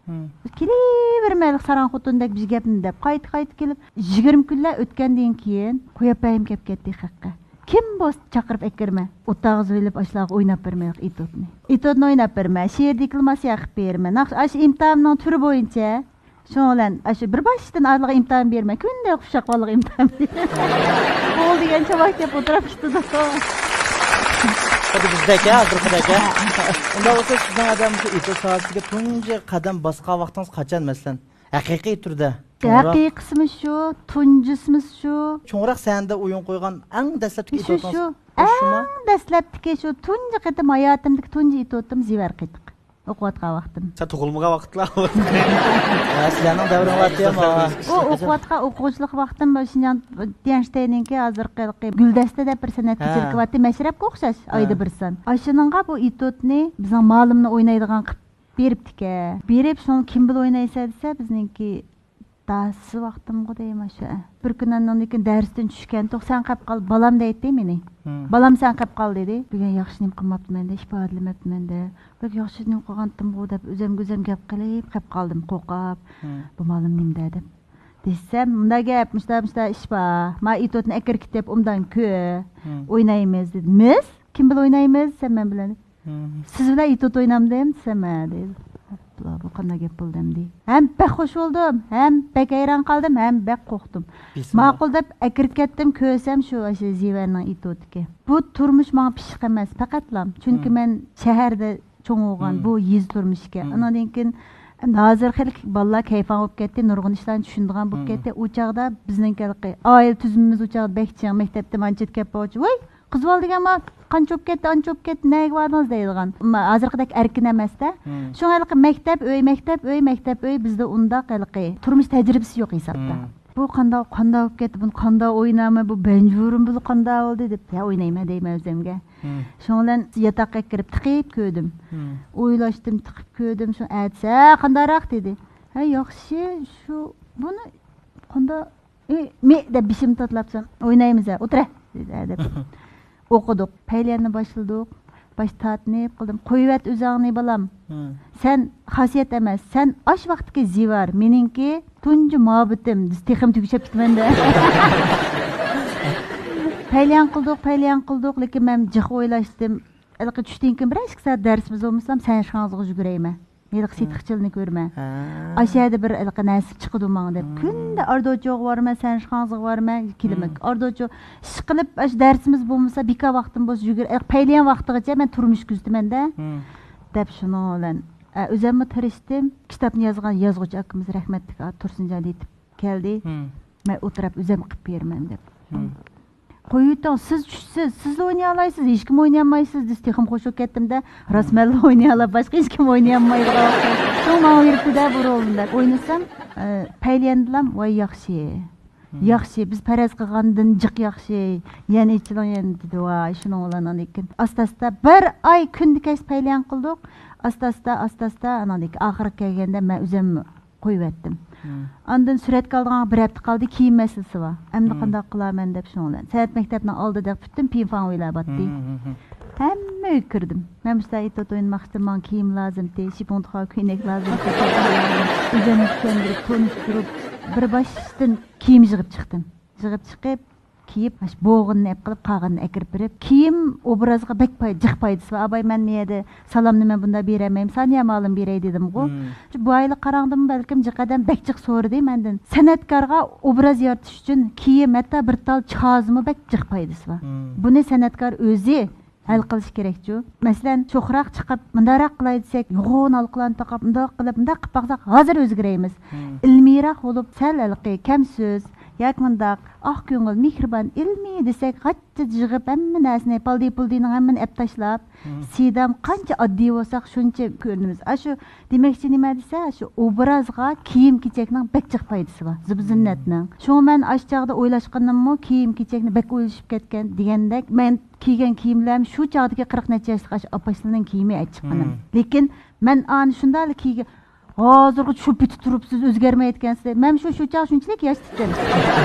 مم. كېلىۋېرىمەن ھېلىقى ساراڭ خوتۇندەك بىر گەپنى دەپ، قايتا، قايتا كېلىپ، يىگىرمە كۈنلەر ئۆتكەندىن كېيىن، قويۇپ بەرگۈم كەپ كەتتى خەققە. كىم بولسا چاقىرىپ ئەكىرمە. ئوتاغا زويلىپ ئاشۇلارغا ئويناپ بەرمەيلىق ئېتوتنى. ئېتوتنى ئويناپ بەرمە. شېئىر دېكلاماتسىيە قىلىپ بەرمە. ناخشا، ئاشۇ ئىمتىھاننىڭ تۈرى بويىچە. شۇنىڭ بىلەن ئاشۇ بىر باشتىن ئارىلىق ئىمتىھان بېرىمەن. كۈندە ئۇششاق بالىغا ئىمتىھان بېرىمەن. بولدى دېگەن چاۋاك دەپ ئولتۇراپ كېتىدۇ. خۇددى بىزدەك ھە، ھازىرقىدەك ھە. ئۇنداق بولسا سىزنىڭ ئادەم مۇشۇ ئېتوت ساھەسىگە تۇنجى قەدەم باسقان ۋاقتىڭىز قاچان مەسىلەن؟ ھەقىقىي تۈردە. چوڭراق. ھەقىقىيسىمۇ شۇ، تۇنجىسىمۇ شۇ. چوڭراق سەھنىدە ئويۇن قويغان ئەڭ دەسلەپتىكى شۇ، ئېتوتىڭىز شۇ. شۇمۇ؟ ئەڭ دەسلەپتىكى شۇ تۇنجى قېتىم ھاياتىمدىكى تۇنجى ئېتوتۇم زىۋەر قېتىق. ئوقۇۋاتقان ۋاقتىم. سەن تۇغۇلمىغان ۋاقىتلار. ھە، سىلەرنىڭ دەۋرىڭلاردا ئۇ ئوقۇۋاتقان ئوقۇغۇچىلىق ۋاقتىم شىنجاڭ تيەنشتەينىڭكى ھازىرقى بىر گۈلدەستە دەپ بىر سەنئەت ھە. كېچىلىكى بارتى، مەشرەپكە ئوخشاش، ھە. ئايدا بىر سان. ئاشۇنىڭغا بۇ ئېتوتنى بىزنىڭ مالىمنى ئوينايدىغان قىلىپ بېرىپتىكەن. بېرىپ، شۇڭا كىم بىلەن ئوينايسەن دېسە، بىزنىڭكى دادىسى ۋاقتىمغۇ دەيمەن شۇ. بىر كۈنى ئاندىن كېيىن دەرستىن چۈشكەنتۇق، سەن قېلىپ قال، بالام دەيتتى مېنى. بالام سەن قېلىپ قال دېدى. بۈگۈن ياخشى نېمە قىلماپتىمەن دە، ئىپادىلىمەپتىمەن دە. بەك ياخشى نېمە قىلغانتىمغۇ دەپ ئۆزۈمگە ئۆزۈم گەپ قىلىپ قېلىپ قالدىم قورقۇپ. بۇ مالىم نېمە دە دەپ. دېسەم، مۇنداق گەپ، مۇشتا مۇشتا ئىش بار. ما ئېتوتنى ئەكىرىپ كېتىپ ئوبدان كۆ. ئوينايمىز دېدى. مىز؟ كىم بىلەن ئوينايمىز؟ سەن مەن بىلەن. سىز بىلەن ئېتوت ئوينامدىم دېسەم، ھە دەيدۇ. ئاپلا، بۇ قانداق گەپ بولدى ئەمدى؟ ھەم بەك خوش بولدۇم، ھەم بەك ھەيران قالدىم، ھەم بەك قورقتۇم. ماقۇل دەپ ئەكىرىپ كەتتىم، كۆرسەم شۇ، ئاشۇ زىۋەرنىڭ ئېتوتىكەن. بۇ تۇرمۇش ماڭا پىششىق ئەمەس، پەقەتلا. چۈنكى مەن شەھەردە چوڭ بولغان، بۇ يېزا تۇرمۇشىكەن. ئانىڭدىن كېيىن ھازىر خېلى بالىلار كەيپاڭ بولۇپ كەتتى، نۇرغۇن ئىشلارنى چۈشىنىدىغان بولۇپ كەتتى. ئۇ چاغدا بىزنىڭكى ھېلىقى ئائىلە تۈزۈمىمىز ئۇ چاغدا بەك چىڭ، مەكتەپتىن ئانچە كەپ بولغۇچە، ۋاي، قىز بالا دېگەن ما قانچە بولۇپ كەتتى، ئانچە بولۇپ كەتتى، نەگە باردىڭىز دەيدىغان. ما ھازىرقىدەك ئەركىن ئەمەستە. شۇڭا ھېلىقى مەكتەپ، ئۆي، مەكتەپ، ئۆي، مەكتەپ، ئۆي، بىزدە ئۇنداق ھېلىقى تۇرمۇش تەجرىبىسى يوق ھېسابتا. بۇ قانداق، قانداق بولۇپ كەتتى، بۇنى قانداق ئوينايمەن، بۇ بەنجۇرۇم بۇ قانداق بولدى دەپ، ھە، ئوينايمەن دەيمەن ئۆزۈمگە. شۇنىڭ بىلەن ياتاققا كىرىپ تىقىپ كۆردۈم. ئويلاشتىم، تىقىپ كۆردۈم. شۇ ئەتىسى، ھە، قانداقراق دېدى. ھە، ياخشى، شۇ، بۇنى قانداق ئى، مى دەپ بېشىمنى تاتىلاپسەن، ئوينايمىز ھە، ئولتۇر ھە دېدى ھە دەپ. ئوقۇدۇق، پەيلىيەننى باشلىدۇق. باش تارتىنىپ قىلدىم. قويۇۋەت ئۆزۈڭنى، بالام. سەن خاسىيەت ئەمەس، سەن ئاش ۋاقتىكى زىۋار، مېنىڭكى تۇنجى مۇھەببىتىم. تېخىمۇ تۈگىشەپ كېتىمەن دە. پەيلىيەن قىلدۇق، پەيلىيەن قىلدۇق، لېكىن مەن جىق ئويلاشتىم. ھېلىقى چۈشتىن كېيىن بىرەر ئىككى سائەت دەرس بولمىسام، سەن شاڭزىغا يۈگۈرەيمەن. ھېلىقى سېتىقچىلىنى كۆرمە. ئاشۇ يەردە بىر ھېلىقى نەرسە چىقىدۇ ماڭا دەپ. كۈندە ئاردوچوغا بارىمەن، سەنشخاڭزىغا بارىمەن، كېلىمەن. ئاردوچو، ئىشقىلىپ، ئاشۇ دەرسىمىز بولمىسا، بىكار ۋاقتىم بولسا، يۈگۈر-، ھېلىقى پەيلىيەن ۋاقتىغىچە مەن تۇرمۇش كۆزىتىمەن-دە، دەپ شۇنىڭ بىلەن. ئە، ئۆزەممۇ تىرىشتىم. كىتابنى يازغان يازغۇچى ئاكىمىز رەھمەتلىك تۇرسۇنجان يېتىپ كەلدى. مەن ئولتۇرۇپ ئۆزەم قىلىپ بېرىمەن دەپ. قويۇۋېتىڭ، سىز چۈشسىز، سىزلا ئوينىيالايسىز، ھېچكىم ئوينىيالمايسىز دېسە، تېخىمۇ خوش بولۇپ كەتتىم-دە. راست، مەنلا ئوينىيالاپ، باشقا ھېچكىم ئوينىيالمايدىغان. شۇڭا ماڭا بېرىپتۇ-دە بۇ رولنى دەپ ئوينىسام، ئە، پەيلىيەندىلام، ۋاي ياخشى. ياخشى، بىز پەرەز قىلغاندىن جىق ياخشى. يەنە ئېچىلىڭ يەنە دېدى، ۋاي، شۇنىڭ بىلەن ئاندىن كېيىن ئاستا-ئاستا بىر ئاي كۈندە كەچ پەيلىيەن قىلدۇق. ئاستا-ئاستا، ئاستا-ئاستا، ئاناندىن كېيىن ئاخىرى كەلگەندە مەن ئۆزۈم قويۇۋەتتىم. ئاندىن سۈرەتكە ئالىدىغان بىر ھەپتە قالدى، كىيىم مەسىلىسى بار. ئەمدى قانداق قىلارمەن دەپ شۇنىڭ بىلەن. سەنئەت مەكتەپنىڭ ئالدىدا پۈتۈن پىڭفاڭ ئۆيلەر بارتتى. ھەممە ئۆيگە كىردىم. مەن مۇشۇنداق ئېتوت ئوينىماقچىدىم، ماڭا كىيىم لازىمتى، شىپۇڭتۇخا كۆينەك لازىمتى. ئۆزۈمنى چۈشەندۈرۈپ، تونۇشتۇرۇپ، بىر باشتىن كىيىم يىغىپ چىقتىم. يىغىپ چىقىپ، كىيىپ، مانا شۇ بوغىنىنى ئېلىپ قېلىپ، قالغىنىنى ئەكىرىپ بېرىپ، كىيىم ئوبرازغا بەك پاي-، جىق پايدىسى بار. ئاباي، مەن مۇ يەردە سالامنى مەن بۇنداق بېرەلمەيمەن، سانىيە مالىم بېرەي دېدىمغۇ. شۇ بۇ ئايلىق قاراڭدىمۇ بەلكىم جىق ئادەم بەك جىق سورىدى مەندىن. سەنئەتكارغا ئوبراز يارىتىش ئۈچۈن كىيىم، ھەتتا بىر تال چازىمۇ بەك جىق پايدىسى بار. بۇنى سەنئەتكار ئۆزى ھەل قىلىش كېرەكچۇ. مەسىلەن، شوخراق چىقىپ، مۇنداقراق قىلاي دېسەك، يوغان ھالقىلارنى تاقاپ، مۇنداق قىلىپ، مۇنداق قىلىپ باقساق، ھازىر ئۆزگىرەيمىز. ئىلمىيراق بولۇپ، سەل ھېلىقى كەم سۆز ياكى مۇنداق ئاق كۆڭۈل، مېھرىبان، ئىلمىي دېسەك، غاچچا يىغىپ، ھەممە نەرسىنى، پالدى-پۇلدىنىڭ ھەممىنى ئەپ تاشلاپ، سىدام قانچە ئاددىي بولساق، شۇنچە كۆرۈنىمىز. ئاشۇ دېمەكچى نېمە دېسە، شۇ ئوبرازغا كىيىم-كېچەكنىڭ بەك جىق پايدىسى بار، زىبۇ-زىننەتنىڭ. شۇڭا مەن ئاشۇ چاغدا ئويلاشقىنىممۇ، كىيىم-كېچەكنى بەك ئويلىشىپ كەتكەن دېگەندەك، مەن كىيگەن كىيىملەرمۇ شۇ چاغدىكى قىرىق نەچچە ياشلىق ئاشۇ ئاپاشلىرنىڭ كىيىمى ئەچىققىنىم. لېكىن مەن ئانى شۇنداقلا كىيگەن، ھازىرغىچە شۇ پېتى تۇرۇپسىز، ئۆزگەرمەيدىكەنسىز. مەن شۇ، شۇ چاغ شۇنچىلىك ياش ئىدىم.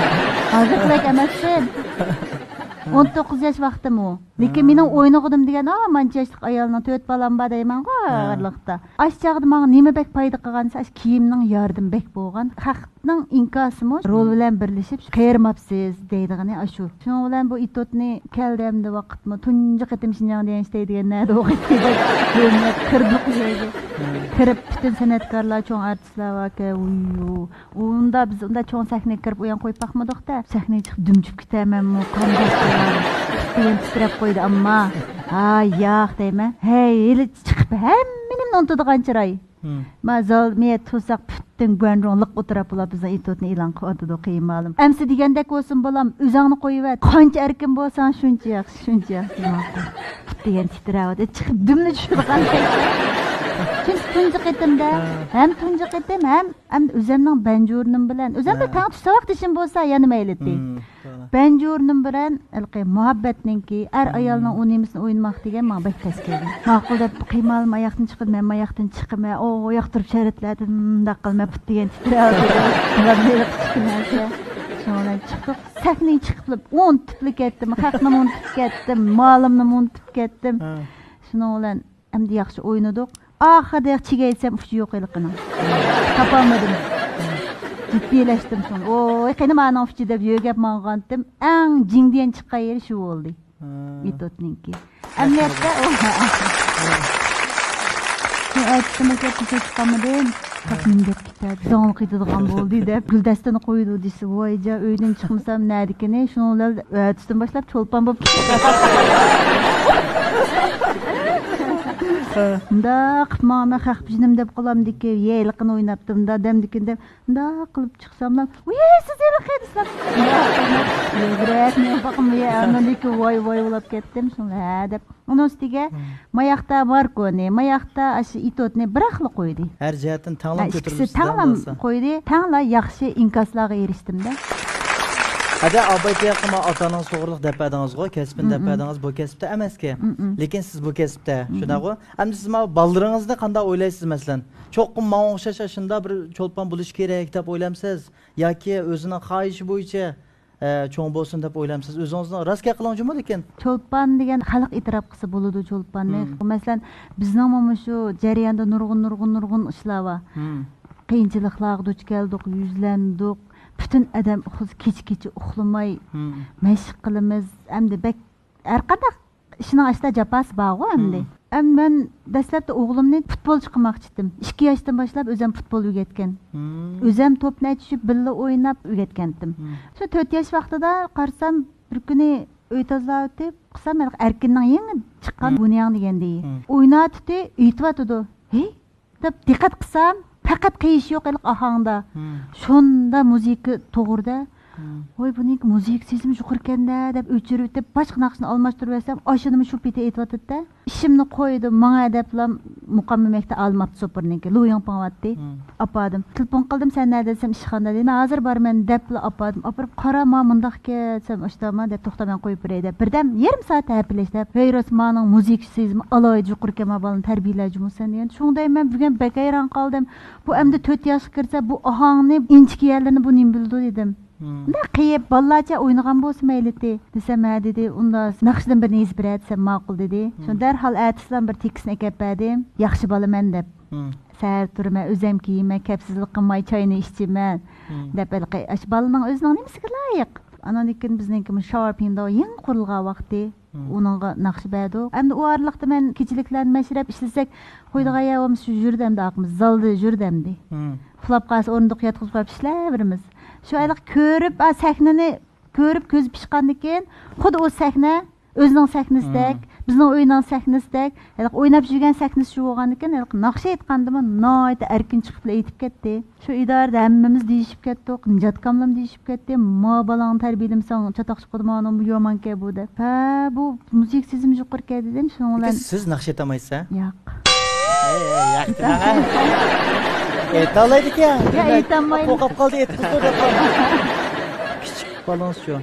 ھازىرقىدەك ئەمەستىم. ئون توققۇز ياش ۋاقتىم ئۇ. لېكىن مېنىڭ ئوينىغىنىم دېگەن، ئا، مانچە ياشلىق ئايالنىڭ تۆت بالام بار دەيمەنغۇ ئارىلىقتا. ئاشۇ چاغدا ماڭا نېمە بەك پايدا قىلغان دېسە، ئاشۇ كىيىمنىڭ ياردىمى بەك بولغان. خەقنىڭ ئىنكاسىمۇ رول بىلەن بىرلىشىپ قېرىماپسىز دەيدىغىنى ئاشۇ. شۇنىڭ بىلەن بۇ ئېتوتنى كەلدى ئەمدى ۋاقىتمۇ تۇنجى قېتىم شىنجاڭ دېگەن ئىشتەي دېگەن نەدە ئوقۇيتتى دەپ كىردۇق يەرگە. كىرىپ پۈتۈن سەنئەتكارلار، چوڭ ئارتىسلار باركەن. ئۇيۇ. ئۇندا بىز ئۇندا چوڭ سەھنىگە كىرىپ ئۇيان قويۇپ باقمىدۇق-دە. سەھنىگە چىقىپ دۈمچۈپ كېتەرمەنمۇ، قانداق قىلار؟ دېگەن تىترەپ قويدى ئەمما. ھا، ياق دەيمەن. ھەي، ھېلى چىقىپ ھەممىنى ئۇنتۇدىغان چىراي. ما زال مېيەت تۇرساق پۈتۈن گۇەنجۇڭ لىق ئولتۇراپ بولار بىزنىڭ ئېتوتنى ئېلان قىلىۋاتىدۇ قېيىنمالىم. ئەمسە دېگەندەك بولسۇن بالام، ئۆزۈڭنى قويۇۋەت. قانچە ئەركىن بولساڭ شۇنچە ياخشى، شۇنچە ياخشى. ماقۇل. پۇت دېگەن تىترەۋاتىدۇ. چىقىپ دۈمنى چۈشۈرىدىغان. چۈنكى تۇنجى قېتىمدا ھەم تۇنجى قېتىم ھەم ئەمدى ئۆزەمنىڭ بەنجۇرنىم بىلەن، ئۆزەمدە تەڭ تۇش ساۋاقدىشىم بولسا يەنە مەيلىتى. بەنجۇرنىم بىلەن ھېلىقى مۇھەببەتنىڭكى، ئەر ئايالنىڭ ئۇ نېمىسىنى ئوينىماق دېگەن ماڭا بەك تەس كەلدى. ماقۇل دەپ قىيمالىم ئاياقتىن چىقىدۇ، مەن ئاياقتىن چىقىمەن، ئو، ئاياق تۇرۇپ شەرەتلەردىن مۇنداق قىلىمەن، پۇت دېگەن تىترەۋاتىدۇ. بۇلار ھېلىقى كىچىك نەرسە. شۇنىڭ بىلەن چىقتۇق. سەھنىگە چىقىپلا ئۇنتۇپلا كەتتىم، خەقنىمۇ ئۇنتۇپ كەتتىم، مالىمنىمۇ ئۇنتۇپ كەتتىم. شۇنىڭ بىلەن ئەمدى ياخشى ئوينىدۇق. ئاخىرىدا چىگەيتسەم ئۇچى يوق ھېلىقىنىڭ. تاپالمىدىم. جىددىيلەشتىم سوڭ. ۋوي، قېنى مانىڭ ئۇچى دەپ يۆگەپ ماڭغانتىم. ئەڭ جىڭدىيەن چىققان يېرى شۇ بولدى. مېتودنىڭكى. ئەمەلىيەتتە ئۇ. مەن ئەتىسىمۇ كەپ كېچە چىقالمىدىم. خەق مىڭ گەپ كېتەر، زاڭلىق يېتىدىغان بولدى دەپ، گۈلدەستىنى قويىدۇ دېسە، ۋايجان، ئۆيدىن چىقمىسام نەدىكىنى، شۇنىڭ بىلەن ئەتىسىدىن باشلاپ چولپان بولۇپ كېتىپتۇ. مۇنداق قىلىپ ماڭىمەن، خەق بىجىنىم دەپ قالامدىكى، يە ھېلىقىنى ئويناپتىم دا، دەمدىكىن دەپ، مۇنداق قىلىپ چىقساملا، ۋىي، سىز ھېلىقى دېسىلەپ، مۇنداق قىلىپ يۈگرەپ مېڭىپ باقىمەن، ئاندىن كېيىن ۋاي ۋاي بولاپ كەتتىم، شۇڭا ھە دەپ. ئۇنىڭ ئۈستىگە ماياقتا ماركونى، ماياقتا ئاشۇ ئېتوتنى بىراقلا قويدى. ھەر جەھەتتىن تەڭلەپ ھە، ئىككىسى كۆتۈرۈلۈشتى تەڭلا قويدى. تەڭلا ياخشى ئىنكاسلارغا ئېرىشتىم-دە. ھەدە، ئابايتى ياققا ما ئاتا-ئانىڭىز توغرىلىق دەپ بەردىڭىزغۇ، كەسپىنى دەپ بەردىڭىز، بۇ كەسىپتە ئەمەسكەن. لېكىن سىز بۇ كەسىپتە، شۇنداقغۇ؟ ئەمدى سىز ما بالىلىرىڭىزنى قانداق ئويلايسىز، مەسىلەن؟ چوقۇم ماڭا ئوخشاش ئاشۇنداق بىر چولپان بولۇشى كېرەك دەپ ئويلامسىز؟ ياكى ئۆزىنىڭ خاھىشى بويىچە ئە، چوڭ بولسۇن دەپ ئويلامسىز؟ ئۆزىڭىزنىڭ راست گەپ قىلىڭ جۇمۇ لېكىن. چولپان دېگەن خەلق ئېتىراپ قىلسا بولىدۇ چولپاننى. مەسىلەن، بىزنىڭمۇ مۇشۇ جەرياندا نۇرغۇن، نۇرغۇن، نۇرغۇن ئىشلار بار. قىيىنچىلىقلارغا دۇچ كەلدۇق، يۈزلەندۇق. پۈتۈن ئادەم خۇس كېچە-كېچە ئۇخلىماي مەشىق قىلىمىز. ئەمدى بەك ھەرقانداق ئىشنىڭ ئاشتا جاپاسى بارغۇ ئەمدى. ئەمدى مەن دەسلەپتە ئوغلۇمنى پۇتبولچى قىلماقچى ئىدىم. ئىككى ياشتىن باشلاپ ئۆزۈم پۇتبول ئۆگەتكەن. ئۆزەم توپنى ئەچۈشۈپ بىللە ئويناپ ئۆگەتكەنتىم. شۇ تۆت ياش ۋاقتىدا قارىسام، بىر كۈنى ئۆي تازىلاۋېتىپ، قىسام ھېلىقى ئەركىننىڭ يېڭى چىققان گۇنياڭ دېگەن دېيى. ئويناۋاتىدۇ، ئېيتىۋاتىدۇ. ھېي، دەپ دىققەت قىلسام، پەقەت قىيىش يوق ھېلىقى ئاھاڭدا. شۇنداق مۇزىكا توغرىدا. ۋاي، بۇنىڭكى مۇزىكا سېزىمى يۇقىرىكەن-دە، دەپ ئۆچۈرۈۋېتىپ، باشقا ناخشىنى ئالماشتۇرۇۋەتسەم، ئاشۇنىمۇ شۇ پېتى ئېيتىۋاتىدۇ-دە. ئىشىمنى قويدۇم، ماڭە دەپلا مۇقام ئۆمەكتە ئالىم ئابدۇسوپۇرنىڭكى، لۇ يىڭپىڭ ئەۋەتتى. ئاپاردىم. تېلېفون قىلدىم، سەن نەدە دېسەم، ئىشخانىدا دېدى. مەن ھازىر بارىمەن دەپلا ئاپاردىم. ئاپىرىپ، قارا، ما مۇنداق ئىكەن دېسەم، ئاشتا ما دەپ، توختا، مەن قويۇپ بېرەي دەپ. بىردەم يېرىم سائەت ھەپىلەشتى. ھەي، راست مانىڭ مۇزىكا سېزىمى ئالاھىدە يۇقىرىكەن، ما بالىنى تەربىيەلەي جۇمۇ سەن دېگەن. شۇڭا دەيمەن، بۈگۈن بەك ھەيران قالدىم. بۇ ئەمدى تۆت ياشقا كىرسە، بۇ ئاھاڭنى ئىنچىكە يەرلىرىنى بۇ نېمە بىلىدۇ دېدىم. مۇنداق قىيىپ، بالىلارچە ئوينىغان بولسا مەيلىتى دېسەم، ھە دېدى، ئۇندا ناخشىدىن بىرنى يېزىپ بېرە دېسەم، ماقۇل دېدى. شۇ دەرھال ئەتىسىلا بىر تېكىستنى ئەكەپ بەردىم. ياخشى بالىمەن دەپ. سەھەر تۇرىمەن، ئۆزەم كىيىمەن، كەپسىزلىك قىلماي چاينى ئىچىمەن دەپ، ھېلىقى ئاشۇ بالىنىڭ ئۆزىنىڭ نېمىسىگە لايىق. ئانىڭدىن كېيىن بىزنىڭكى مۇشۇ شاۋار پىنداۋ يېڭى قۇرۇلغان ۋاقتى. ئۇنىڭغا ناخشا بەردۇق. ئەمدى ئۇ ئارىلىقتا مەن كېچىلىكلەرنى مەشرەپ ئىشلىسەك، قويىدىغان يەر بولمىسا، شۇ يۈردەمدى ئاقىمىز، زالدا يۈردەمدى. ئۇخلاپ قالسا، ئورۇندۇققا ياتقۇزۇپ قويۇپ ئىشلەۋېرىمىز. شۇ ھېلىقى كۆرۈپ، ئا، سەھنىنى كۆرۈپ، كۆزى پىشقاندىن كېيىن، خۇددى ئۇ سەھنە ئۆزىنىڭ سەھنىسىدەك، بىزنىڭ ئۆينىڭ سەھنىسىدەك، ھېلىقى ئويناپ يۈرگەن سەھنىسى شۇ بولغاندىكىن، ھېلىقى ناخشا ئېيتقاندىمۇ ناھايىتى ئەركىن چىقىپلا ئېيتىپ كەتتى. شۇ ئىدارىدە ھەممىمىز دېيىشىپ كەتتۇق، نىجاتكاملىم دېيىشىپ كەتتى، ما بالاڭنى تەربىيەلىمىسەڭ چاتاق چىقىدۇ، مانا بۇ يامانكەن بۇ دەپ. ھە، بۇ مۇزىكا سېزىمى يۇقىرىكەن دېدىم، شۇنىڭ بىلەن. لېكىن سىز ناخشا ئېيتالمايسىز ھە؟ ياق. ئەيتالايدىكەن. يا، ئېيتالمايمەن. قورقۇپ قالدى، ئېيتقۇزدۇ دەپ. كىچىك بالىڭىزچۇ؟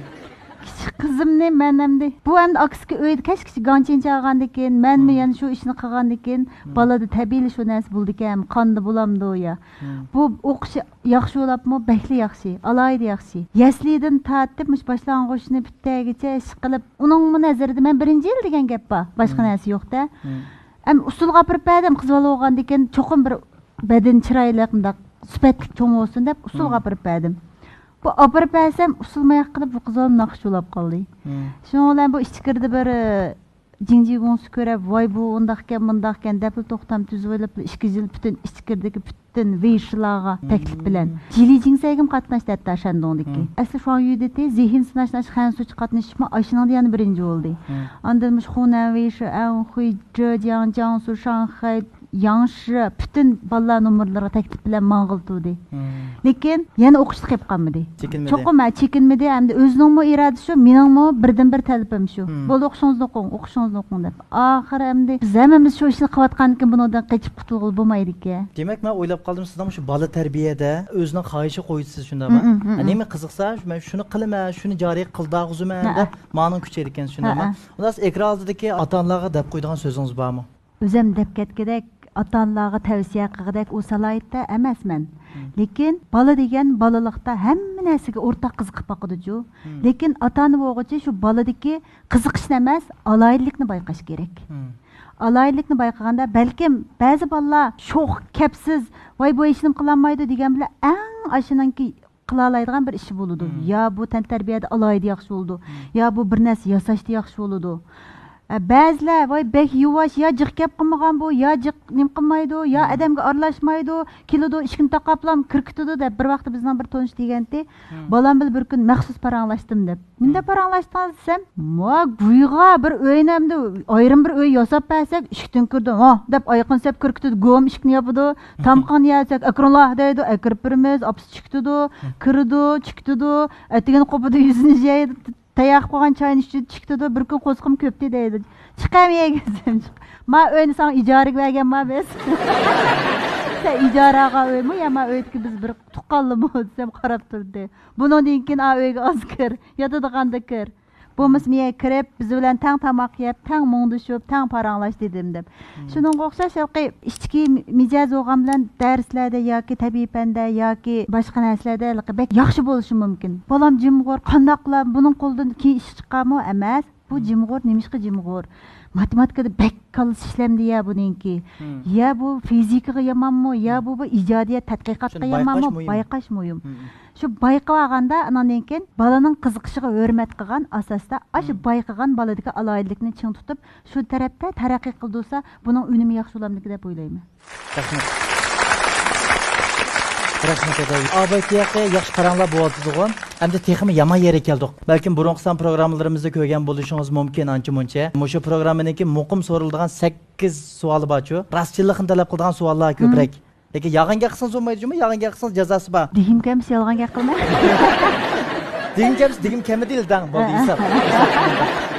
كىچىك قىزىمنى مەن ئەمدى، بۇ ئەمدى ئاكىسىكى ئۆيدە كەچكىچە گاڭچىن چالغاندىن كېيىن، مەنمۇ يەنە شۇ ئىشنى قىلغاندىن كېيىن، بالىدا تەبىئىيلا شۇ نەرسە بولىدىكەن، قاندا بولامدۇ يا. بۇ ئوقۇشى ياخشى بولۇپمۇ، بەكلا ياخشى، ئالاھىدە ياخشى. يەسلىدىن تارتىپ مۇشۇ باشلانغۇچنى پۈتتۈرگىچە ئىش قىلىپ، ئۇنىڭمۇ نەزىرىدە مەن بىرىنچى يىل دېگەن گەپ بار، باشقا نەرسە يوق-دە. ئەم ئۇسسۇلغا ئاپىرىپ بەردىم، قىز بالا بولغاندىن كېيىن چوقۇم بىر بەدىنى چىرايلىق، مۇنداق سۈپەتلىك چوڭ بولسۇن دەپ ئۇسسۇلغا ئاپىرىپ بەردىم. بۇ ئاپىرىپ بەرسەم، ئۇسسۇل ماياق قىلىپ، بۇ قىز بالام ناخشا چولاپ قالدى. شۇنىڭ بىلەن بۇ ئىچكىرىدە بىر، ئى، جىڭجىگۇڭسى كۆرۈپ، ۋاي، بۇ ئۇنداقكەن، مۇنداقكەن دەپلا توختام تۈزۈۋېلىپ، ئىككى يىل پۈتۈن ئىچكىرىدىكى پۈتۈن ۋېيشىلارغا تەكلىپ بىلەن. جىلى جىڭسەيگىمۇ قاتناشتى ھەتتا شەندۇڭدىكى. ئەسلى شۇاڭ يۈدىتى زېھىن سىناش، ناش خەنسۇچى قاتنىشىشمۇ ئاشۇنىڭدا يەنە بىرىنچى بولدى. ئاندىن مۇشۇ خۇنەن ۋېيشى، ئەنخۇي، جېجياڭ، جياڭسۇ، شاڭخەي، ياڭشى پۈتۈن بالىلار نومۇرلىرىغا تەكلىپ بىلەن ماڭغىلى تۇردى. لېكىن يەنە ئوقۇشتا قېلىپ قالمىدى. چېكىنمىدى. چوقۇم، ھە، چېكىنمىدى ھەمدە ئۆزىنىڭمۇ ئىرادىسى شۇ، مېنىڭمۇ بىردىنبىر تەلىپىم شۇ. بولدى، ئوقۇشىڭىزنى ئوقۇڭ، ئوقۇشىڭىزنى ئوقۇڭ دەپ. ئاخىرى ئەمدى بىز ھەممىمىز شۇ ئىشنى قىلىۋاتقاندىكىن بۇنىڭدىن قېچىپ قۇتۇلغىلى بولمايدىكەن. دېمەك، مەن ئويلاپ قالدىم، سىزنىڭ شۇ بالا تەربىيەدە ئۆزىنىڭ خاھىشى قويىسىز، شۇنداقمۇ؟ نېمە قىزىقسا، مەن شۇنى قىلىمەن، شۇنى جارى قىلدۇرغۇزىمەن دەپ مانىڭ كۈچەيدىكەن، شۇنداقمۇ؟ ئۇنداق ئېكران ئالدىدىكى ئاتا-ئانىلارغا دەپ قويىدىغان سۆزىڭىز بارمۇ؟ ئۆزۈم دەپ كەتكۈدەك، ئاتا-ئانىلارغا تەۋسىيە قىلغۇدەك ئۇ سالاھىيەتتە ئەمەسمەن. لېكىن بالا دېگەن بالىلىقتا ھەممە نەرسىگە ئورتاق قىزىقىپ باقىدۇچۇ. لېكىن ئاتا-ئانا بولغۇچى شۇ بالىدىكى قىزىقىشنى ئەمەس، ئالاھىدىلىكنى بايقاش كېرەك. ئالاھىدىلىكنى بايقىغاندا، بەلكىم بەزى بالىلار شوخ، كەپسىز، ۋاي، بۇ ھېچنېمە قىلالمايدۇ دېگەن بىلەن ئەڭ ئاشۇنىڭكى قىلالايدىغان بىر ئىشى بولىدۇ. يا بۇ تەنتەربىيەدە ئالاھىدە ياخشى بولىدۇ، يا بۇ بىر نەرسە ياساشتا ياخشى بولىدۇ. ئە، بەزىلەر، ۋاي، بەك يۇۋاش، يا جىق گەپ قىلمىغان بۇ، يا جىق نېمە قىلمايدۇ، يا ئادەمگە ئارىلاشمايدۇ، كېلىدۇ، ئىشىكنى تاقاپلا كىركىتىدۇ دەپ، بىر ۋاقىتتا بىزنىڭ بىر تونۇش دېگەنتى، بالام بىلەن بىر كۈن مەخسۇس پاراڭلاشتىم دەپ. نېمىندەك پاراڭلاشتىڭىز دېسەم، ما گۇيغا بىر ئۆينى ئەمدى ئايرىم بىر ئۆي ياساپ بەرسەك، ئىشىكتىن كىرىدۇ، ھا دەپ ئايىقىنى سېلىپ كىركىتىدۇ، گوم ئىشىكنى ياپىدۇ، تامىقىڭنى يەسەك، ئەكىرىڭلار دەيدۇ، ئەكىرىپ بېرىمىز، ئاپىسى چىقىدۇ، كىرىدۇ، چىقىدۇ، ئەتىگەنى قوپىدۇ، يۈزىنى يەيدۇ، تەييار قىلىپ قويغان چاينى ئىچىدۇ، چىقىدۇ، بىر كۈن قورسىقىم كۆپتى دەيدۇ. چىقەمىگەن دېسەم، ما ئۆينى ساڭا ئىجارىگە بەرگەنما بىز؟ سەن ئىجارە ئالغان ئۆيمۇ يا ما ئۆيدىكى بىز بىر تۇغقانلىمۇ دېسەم، قاراپ تۇردى. بۇنىڭدىن كېيىن ئا ئۆيگە ئاز كىر، ياتىدىغاندا كىر. بولمىسا مېيەگە كىرىپ، بىز بىلەن تەڭ تاماق يەپ، تەڭ مۇڭدىشىپ، تەڭ پاراڭلاش دېدىم دەپ. شۇنىڭغا ئوخشاش ھېلىقى ئىچكى مىجەز بولغان بىلەن دەرسلەردە ياكى تەبىئىي پەندە ياكى باشقا نەرسىلەردە ھېلىقى بەك ياخشى بولۇشى مۇمكىن. بالام جىمغۇر، قانداق قىلار، بۇنىڭ قولىدىن كېيىن ئىش چىقارمۇ؟ ئەمەس. بۇ جىمغۇر، نېمىشقا جىمغۇر؟ ماتېماتىكىدا بەك كاللىسى ئىشلەمدى يا بۇنىڭكى. يا بۇ فىزىكىغا يامانمۇ، يا بۇ، بۇ ئىجادىيەت، تەتقىقاتقا يامانمۇ؟ بايقاش مۇھىم. شۇ بايقىۋالغاندا، ئاناندىن كېيىن بالىنىڭ قىزىقىشىغا ھۆرمەت قىلغان ئاساستا، ئاشۇ بايقىغان بالىدىكى ئالاھىدىلىكنى چىڭ تۇتۇپ، شۇ تەرەپتە تەرەققىي قىلدۇرسا، بۇنىڭ ئۈنۈمى ياخشى بولامدىكى دەپ ئويلايمەن. رەھمەت. رەھمەت، ئاتا. ئاباي تېخى ياخشى پاراڭلار بولۇۋاتىدىغۇ. ئەمدى تېخىمۇ يامان يەرگە كەلدۇق. بەلكىم بۇرۇنقى سان پروگراممىلىرىمىزدا كۆرگەن بولۇشىڭىز مۇمكىن ئانچە-مۇنچە. مۇشۇ پروگراممىنىڭكى مۇقىم سورىلىدىغان سەككىز سوئالى بارچۇ. راستچىللىقنى تەلەپ قىلىدىغان سوئاللار كۆپرەك. لېكىن يالغان گەپ قىلسىڭىز بولمايدۇ جۇمۇ، يالغان گەپ قىلسىڭىز جازاسى بار. دېگۈم كەلمىسە يالغان گەپ قىلماي. دېگۈم كەلمىسە دېگۈم كەلمىدى دەڭ، بولدى، ھېساب.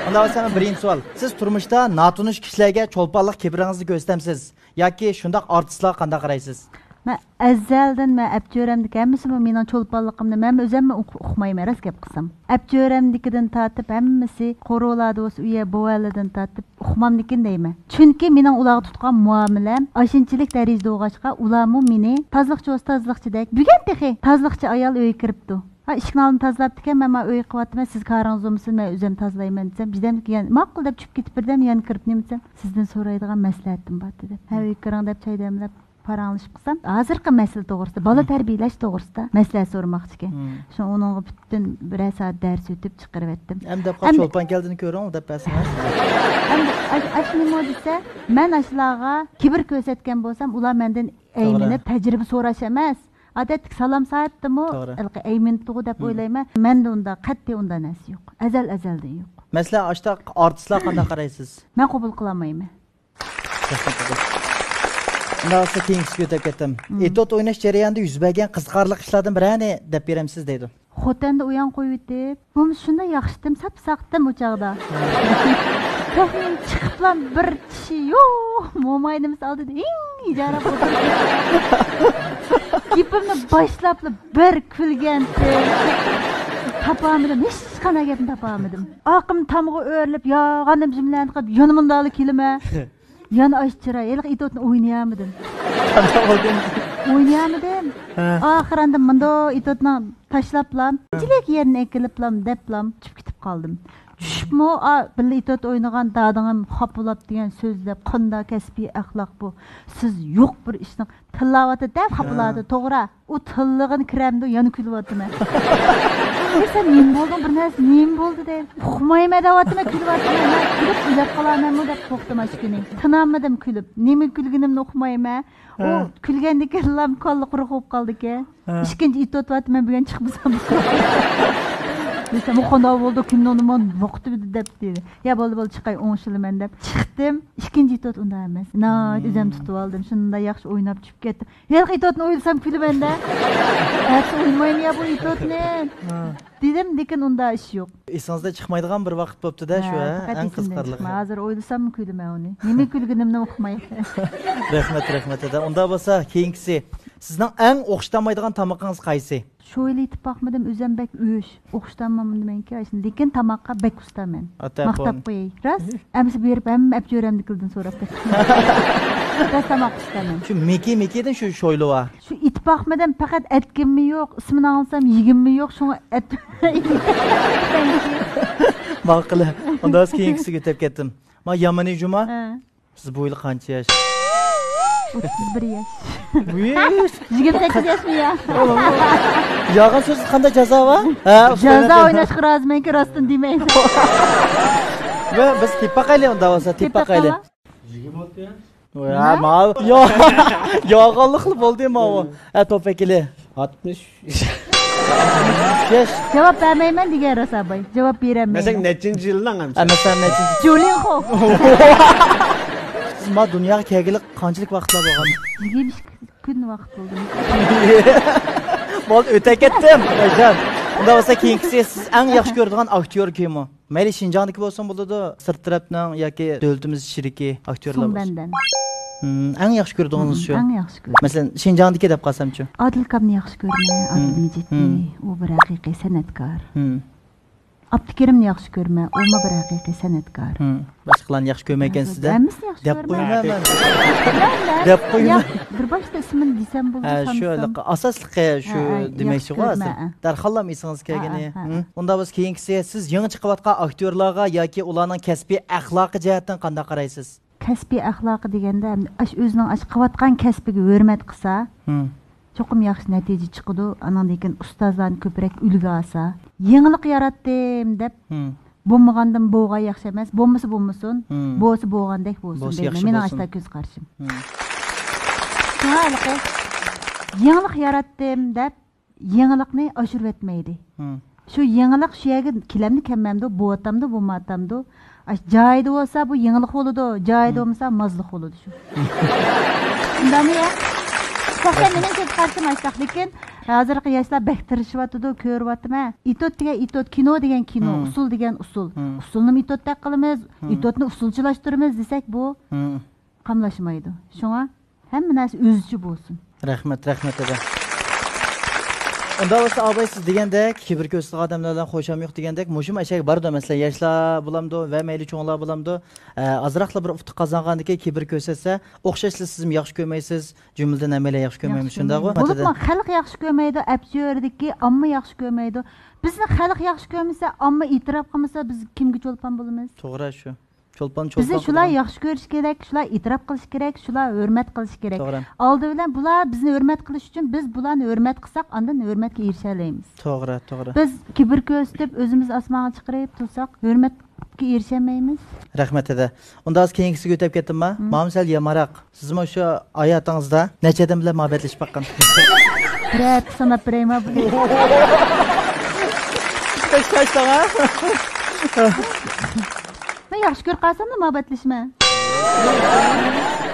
ئۇنداق بولسا بىرىنچى سوئال. سىز تۇرمۇشتا ناتونۇش كىشىلەرگە چولپانلىق كىبىرىڭىزنى كۆرسىتەمسىز؟ ياكى شۇنداق ئارتىسلارغا قانداق قارايسىز؟ مەن ئەزەلدىن مەن ئەپچۆرەمدىكى ھەممىسىمۇ مېنىڭ چولپانلىقىمنى مەن ئۆزۈممۇ ئۇق-، ئۇقمايمەن، راست گەپ قىلسام. ئەپچۆرەمدىكىدىن تارتىپ ھەممىسى قورۇلاردا بولسا ئۇ يەر بوۋەلىدىن تارتىپ ئۇقمامدىكىن دەيمەن. چۈنكى مېنىڭ ئۇلارغا تۇتقان مۇئامىلەم ئاشۇنچىلىك دەرىجىدە بولغاچقا، ئۇلارمۇ مېنى تازىلىقچى بولسا تازىلىقچىدەك، بۈگۈن تېخى تازىلىقچى ئايال ئۆيگە كىرىپتۇ. ھا، ئىشىكنىڭ ئالدىنى تازىلاپتىكەن، مەن مانا ئۆي قىلىۋاتىمەن، سىز كارىڭىز بولمىسا مەن ئۆزۈم تازىلايمەن دېسەم، بىردەمدىن كېيىن ماقۇل دەپ چۈشۈپ كېتىپ، بىردەم يەنە كىرىپ نېمە دېسەم، سىزدىن سورايدىغان مەسلىھەتىم بار دېدى. ھە، ئۆيگە كىرىڭ دەپ چاي دەملەپ پاراڭلىشىپ قىلسام، ھازىرقى مەسىلە توغرىسىدا، بالا تەربىيىلەش توغرىسىدا مەسلىھەت سورىماقچىكەن. شۇڭا ئۇنىڭغا پۈتۈن بىرەر سائەت دەرس ئۆتۈپ چىقىرىۋەتتىم. ئەمدى دەپ قال، ئەمدى چولپان كەلدىنى كۆرۈڭ دەپ بەرسىڭىز. ئەمدى ئاش-، ئاشۇ نېمە دېسە، مەن ئاشۇلارغا كىبىر كۆرسەتكەن بولسام، ئۇلار مەندىن ئەيمىنىپ، تەجرىبە سوراش ئەمەس، ئادەتتىكى سالام سائەتتىمۇ ھېلىقى ئەيمىنىپتىغۇ دەپ ئويلايمەن. مەندە ئۇنداق، قەتئىي ئۇنداق نەرسە يوق. ئەزەل ئەزەلدىن يوق. مەسىلەن، ئاشۇنداق ئارتىسلار قانداق قارايسىز؟ مەن قوبۇل قىلالمايمەن. ئۇنداق بولسا كېيىنكىسىگە ئۆتۈپ كەتتىم. ئېتوت ئويناش جەريانىدا يۈز بەرگەن قىزىقارلىق ئىشلاردىن بىرەرنى دەپ بېرەمسىز دەيدۇ. خوتەندە ئۇيان قويۇۋېتىپ، بۇمۇ شۇنداق ياخشىتىم، ساپساقتىم ئۇ چاغدا. تېخى چىقىپلا بىر چىشى يوق، موماينىمىز ئالدىدا ھىڭ ھىجاراپ ئولتۇرۇپ، گېپىمنى باشلاپلا بىر كۈلگەنتىم. تاپالمىدىم، ھېچقانداق گەپنى تاپالمىدىم. ئارقىمدىن تامغا ئۆرۈلۈپ، ياغاندا جۈملەنى قىلىپ، يەنە مۇنداقلا كېلىمەن. يەنە ئاشۇ چىراي، ھېلىقى ئېتوتنى ئوينىيالمىدىم. ئوينىيالمىدىم. ھە. ئاخىر ئاندىن مۇنداق ئېتوتنى تاشلاپلام، ئىنچىلىك يەرنى ئەكېلىپلام، دەپلام، چۈشۈپ كېتىپ قالدىم. چۈشۈپمۇ، ئا، بىللە ئېتوت ئوينىغان دادىڭىم خاپا بولاپ دېگەن سۆزلەپ، قانداق كەسپىي ئەخلاق بۇ؟ سىز يوق بىر ئىشنىڭ تىللاۋاتىدۇ دەپ خاپىلاۋاتىدۇ، ھە. توغرا. ئۇ تىللىغىنى كىرەمدۇ، يەنە كۈلۈۋاتىمەن. ئەي، سەن نېمە بولدۇڭ، بىر نەرسە نېمە بولدى دەپ. ئۇقمايمەن دەۋاتىمەن، كۈلۈۋاتىمەن. مەن كۈلۈپ ئۆلۈپ قالارمەنمۇ دەپ قورقتۇم ئاشۇ كۈنى. تىنالمىدىم كۈلۈپ. نېمە كۈلگىنىمنى ئۇقمايمەن. ئۇ ھە. كۈلگەندىكىنلا كاللا قۇرۇق بولۇپ قالدىكەن. ھە. ئىككىنچى ئېتوت ۋاتىمەن، بۈگۈن چىقمىسام. دېسەم، ئۇ قانداق بولدى، كىمنىڭ نېمە ۋاقتى دەپ دېدى. يا بولدى، بولدى، چىقاي، ئوڭشىلىمەن دەپ چىقتىم. ئىككىنچى ئېتوت ئۇنداق ئەمەس. ناھايىتى ئۆزۈم تۇتۇۋالدىم. شۇنداق ياخشى ئويناپ چۈشۈپ كەتتىم. ھېلىقى ئېتوتنى ئويلىسام كۈلىمەن-دە. ئەتىسى ئوينىمايمەن يا بۇ ئېتوتنى. ھە. دېدىم، لېكىن ئۇنداق ئىش يوق. ئېسىڭىزدىن چىقمايدىغان بىر ۋاقىت بوپتۇ-دە شۇ، ھە، ھە؟ پەقەت ئەڭ ئېسىمدىن قىزىقارلىقى. چىقماي. ھازىر ئويلىساممۇ كۈلىمەن ئۇنى. نېمە كۈلگىنىمنى ئۇقماي. رەھمەت، رەھمەت، دادا. ئۇنداق بولسا، كېيىنكىسى. سىزنىڭ ئەڭ ئوخشىتالمايدىغان تامىقىڭىز قايسى؟ شويلا ئېتىپ باقمىدىم، ئۆزۈم بەك ئۆچ. ئوخشىتالمايمەن دېمەيمەنكى، لېكىن تاماققا بەك ئۇستامەن. ئاتا ماختاپ قوياي. راست؟ ئەمىسە بېرىپ ھەممە ئەپچۆرەمدىكىلىدىن سوراپ بېقىڭ. راست تاماق ئۇستامەن. شۇ مىكى، مىكىدىن شۇ شويلا بار. شۇ ئېتىپ باقمىدىم، پەقەت ئەتكىنىممۇ يوق، ئىسمىنى ئاڭلىسام يېگىنىممۇ يوق، شۇڭا ئەت-، ماقۇل. ئۇندا بىز كېيىنكىسىگە ئۆتۈپ كەتتىم. ما يامىنى جۇما. ھە. سىز بۇ يىل قانچە ياش؟ ئوتتۇز بىر ياش. يىگىرمە سەككىز ياشمۇ يا؟ يالغان سۆزدە قانداق جازا بار؟ ھە، جازا ئويناشقا رازىمەنكى، راستىنى دېمەيمەن. ۋە بىز تېپىپ باقايلى، ئۇنداق بولسا، تېپىپ باقايلى. يىگىرمە ئالتە ياش. ۋە ماۋۇ. يا-، يالغانلىقلا بولدى ماۋۇ. ھە، توپ ۋەكىلى. ئاتمىش. ياش. جاۋاب بەرمەيمەن دېگەن راست ئاباي. جاۋاب بېرەلمەيمەن. مەسەلەن، نەچچىنچى يىلنىڭ ھەم؟ ھە، مەسىلەن، نەچچىنچى؟ جۇلىنخو. سىز ما دۇنياغا كەلگىلى قانچىلىك ۋاقىتلار بولغان؟ يىگىرمە ئىككى كۈن ۋاقىت بولدى. بولدى، ئۆتە كەتتىم. ئۇنداق بولسا، كېيىنكىسى، سىز ئەڭ ياخشى كۆرىدىغان ئاكتيور كىم ئۇ؟ مەيلى شىنجاڭدىكى بولسۇن بولىدۇ، سىرت تەرەپنىڭ ياكى دۆلىتىمىز ئىچىدىكى ئاكتيورلار سۇڭ بولسۇن. بەندەن. ھىم، ئەڭ ياخشى كۆرىدىغىنىڭىز شۇ؟ ئەڭ ياخشى كۆرىمەن. مەسىلەن، شىنجاڭدىكى دەپ قالسامچۇ؟ ئادىل ئاكامنى ياخشى كۆرىمەن، ئادىل ھىم، مىجىتنى. ھىم. ئۇ بىر ھەقىقىي سەنئەتكار. ھىم. ئابدۇكېرىمنى ياخشى كۆرىمەن، ئۇمۇ بىر ھەقىقىي سەنئەتكار. ھىم. باشقىلارنى ياخشى كۆرمەيكەنسىز-دە؟ ھەممىسىنى ياخشى دەپ كۆرىمەن. قويىمەن مەن. مەن، مەن، دەپ قويىمەن. ياق، بىر باشتا ئىسمىنى دېسەم بولىدۇ، ھە، شۇ سانىسام. ھېلىقى ئاساسلىقى شۇ ھە، ھە، دېمەكچىغۇ ياخشى ئاستىدا. كۆرىمەن، ھە. دەرھاللا ئېسىڭىزگە ھە، كەلگىنى. ھە، ھە. ھىم؟ ئۇنداق بولسا كېيىنكىسى، سىز يېڭى چىقىۋاتقان ئاكتيورلارغا ياكى ئۇلارنىڭ كەسپىي ئەخلاقى جەھەتتىن قانداق قارايسىز؟ كەسپىي ئەخلاقى دېگەندە، ئەمدى ئاشۇ ئۆزىنىڭ ئاشۇ قىلىۋاتقان كەسپىگە ھۆرمەت قىلسا، ھىم. چوقۇم ياخشى نەتىجە چىقىدۇ. ئانىڭدىن كېيىن ئۇستازلارنى كۆپرەك ئۈلگە ئالسا، يېڭىلىق ياراتتىم دەپ، ھىم. بولمىغاندىن بولغان ياخشى ئەمەس، بولمىسا بولمىسۇن، ھىم. بولسا بولغاندەك بولسۇن، بولسا دەيمەن. ياخشى مېنىڭ بولسۇن. ئاشۇنداق كۆز قارىشىم. ھىم. شۇڭا ھېلىقى يېڭىلىق ياراتتىم دەپ، يېڭىلىقنى ئاشۇرۇۋەتمەيلى. ھىم. شۇ يېڭىلىق شۇ يەرگە كېلەمدۇ، كەلمەمدۇ، بولۇۋاتامدۇ، بولمايۋاتامدۇ، ئاشۇ جايىدا بولسا، بۇ يېڭىلىق بولىدۇ، جايىدا ھىم. بولمىسا، مازلىق بولىدۇ شۇ. شۇنداقمۇ يا؟ شەخسەن مېنىڭ كۆز قارىشىم ئاشۇنداق، لېكىن ھازىرقى ياشلار بەك تىرىشىۋاتىدۇ، كۆرۈۋاتىمەن. ئېتوت دېگەن ئېتوت، كىنو دېگەن كىنو، ھىم. ئۇسسۇل دېگەن ئۇسسۇل. ھىم. ئۇسسۇلنىمۇ ئېتوتتەك قىلىمىز، ھىم. ئېتوتنى ئۇسسۇلچىلاشتۇرىمىز دېسەك، بۇ ھىم. قاملاشمايدۇ. شۇڭا ھەممە نەرسە ئۆزىچە بولسۇن. رەھمەت، رەھمەت، دادا. ئۇنداق بولسا، ئاباي، سىز دېگەندەك، كىبىر كۆرسىتىدىغان ئادەملەر بىلەن خۇشام يوق دېگەندەك، مۇشۇمۇ ئەشەگە بارىدۇ، مەسىلەن، ياشلار بولامدۇ ۋە مەيلى چوڭلار بولامدۇ، ئە، ئازراقلا بىر ئۇتۇق قازانغاندىكى كىبىر كۆرسەتسە، ئوخشاشلا سىزمۇ ياخشى كۆرمەيسىز، جۈملىدىن ھەممەيلەن ياخشى كۆرمەيمىز، ياخشى شۇنداقغۇ؟ كۆرمەيدۇ. بولۇپمۇ خەلق ياخشى كۆرمەيدۇ، ئەپچۆرىدىكى ئامما ياخشى كۆرمەيدۇ. بىزنى خەلق ياخشى كۆرمىسە، ئامما ئېتىراپ قىلمىسا، بىز كىمگە چولپان بولىمىز؟ توغرا شۇ. چولپان، چولپان بىزنى شۇلار قىلغان. ياخشى كۆرۈشى كېرەك، شۇلار ئېتىراپ قىلىشى كېرەك، شۇلار ھۆرمەت قىلىشى كېرەك. توغرا. ئالدى بىلەن بۇلار بىزنى ھۆرمەت قىلىش ئۈچۈن بىز بۇلارنى ھۆرمەت قىلساق، ئاندىن ھۆرمەتكە ئېرىشەلەيمىز. توغرا، توغرا. بىز كىبىر كۆرسىتىپ، ئۆزىمىزنى ئاسمانغا چىقىرىپ تۇرساق، ھۆرمەتكە ئېرىشەلمەيمىز. رەھمەت، دادا. ئۇنداق كېيىنكىسىگە ئۆتۈپ كەتتىمما؟ ھىم. ماڭا سەل يامانراق. سىزمۇ شۇ ھاياتىڭىزدا نەچچە ئادەم بىلەن مۇھەببەتلىشىپ باققان؟ بىرەر ساناپ بېرەيما بۇنى. بەك شايتاڭ ھە؟ مەن ياخشى كۆرۈپ قالساملا مۇھەببەتلىشىمەن.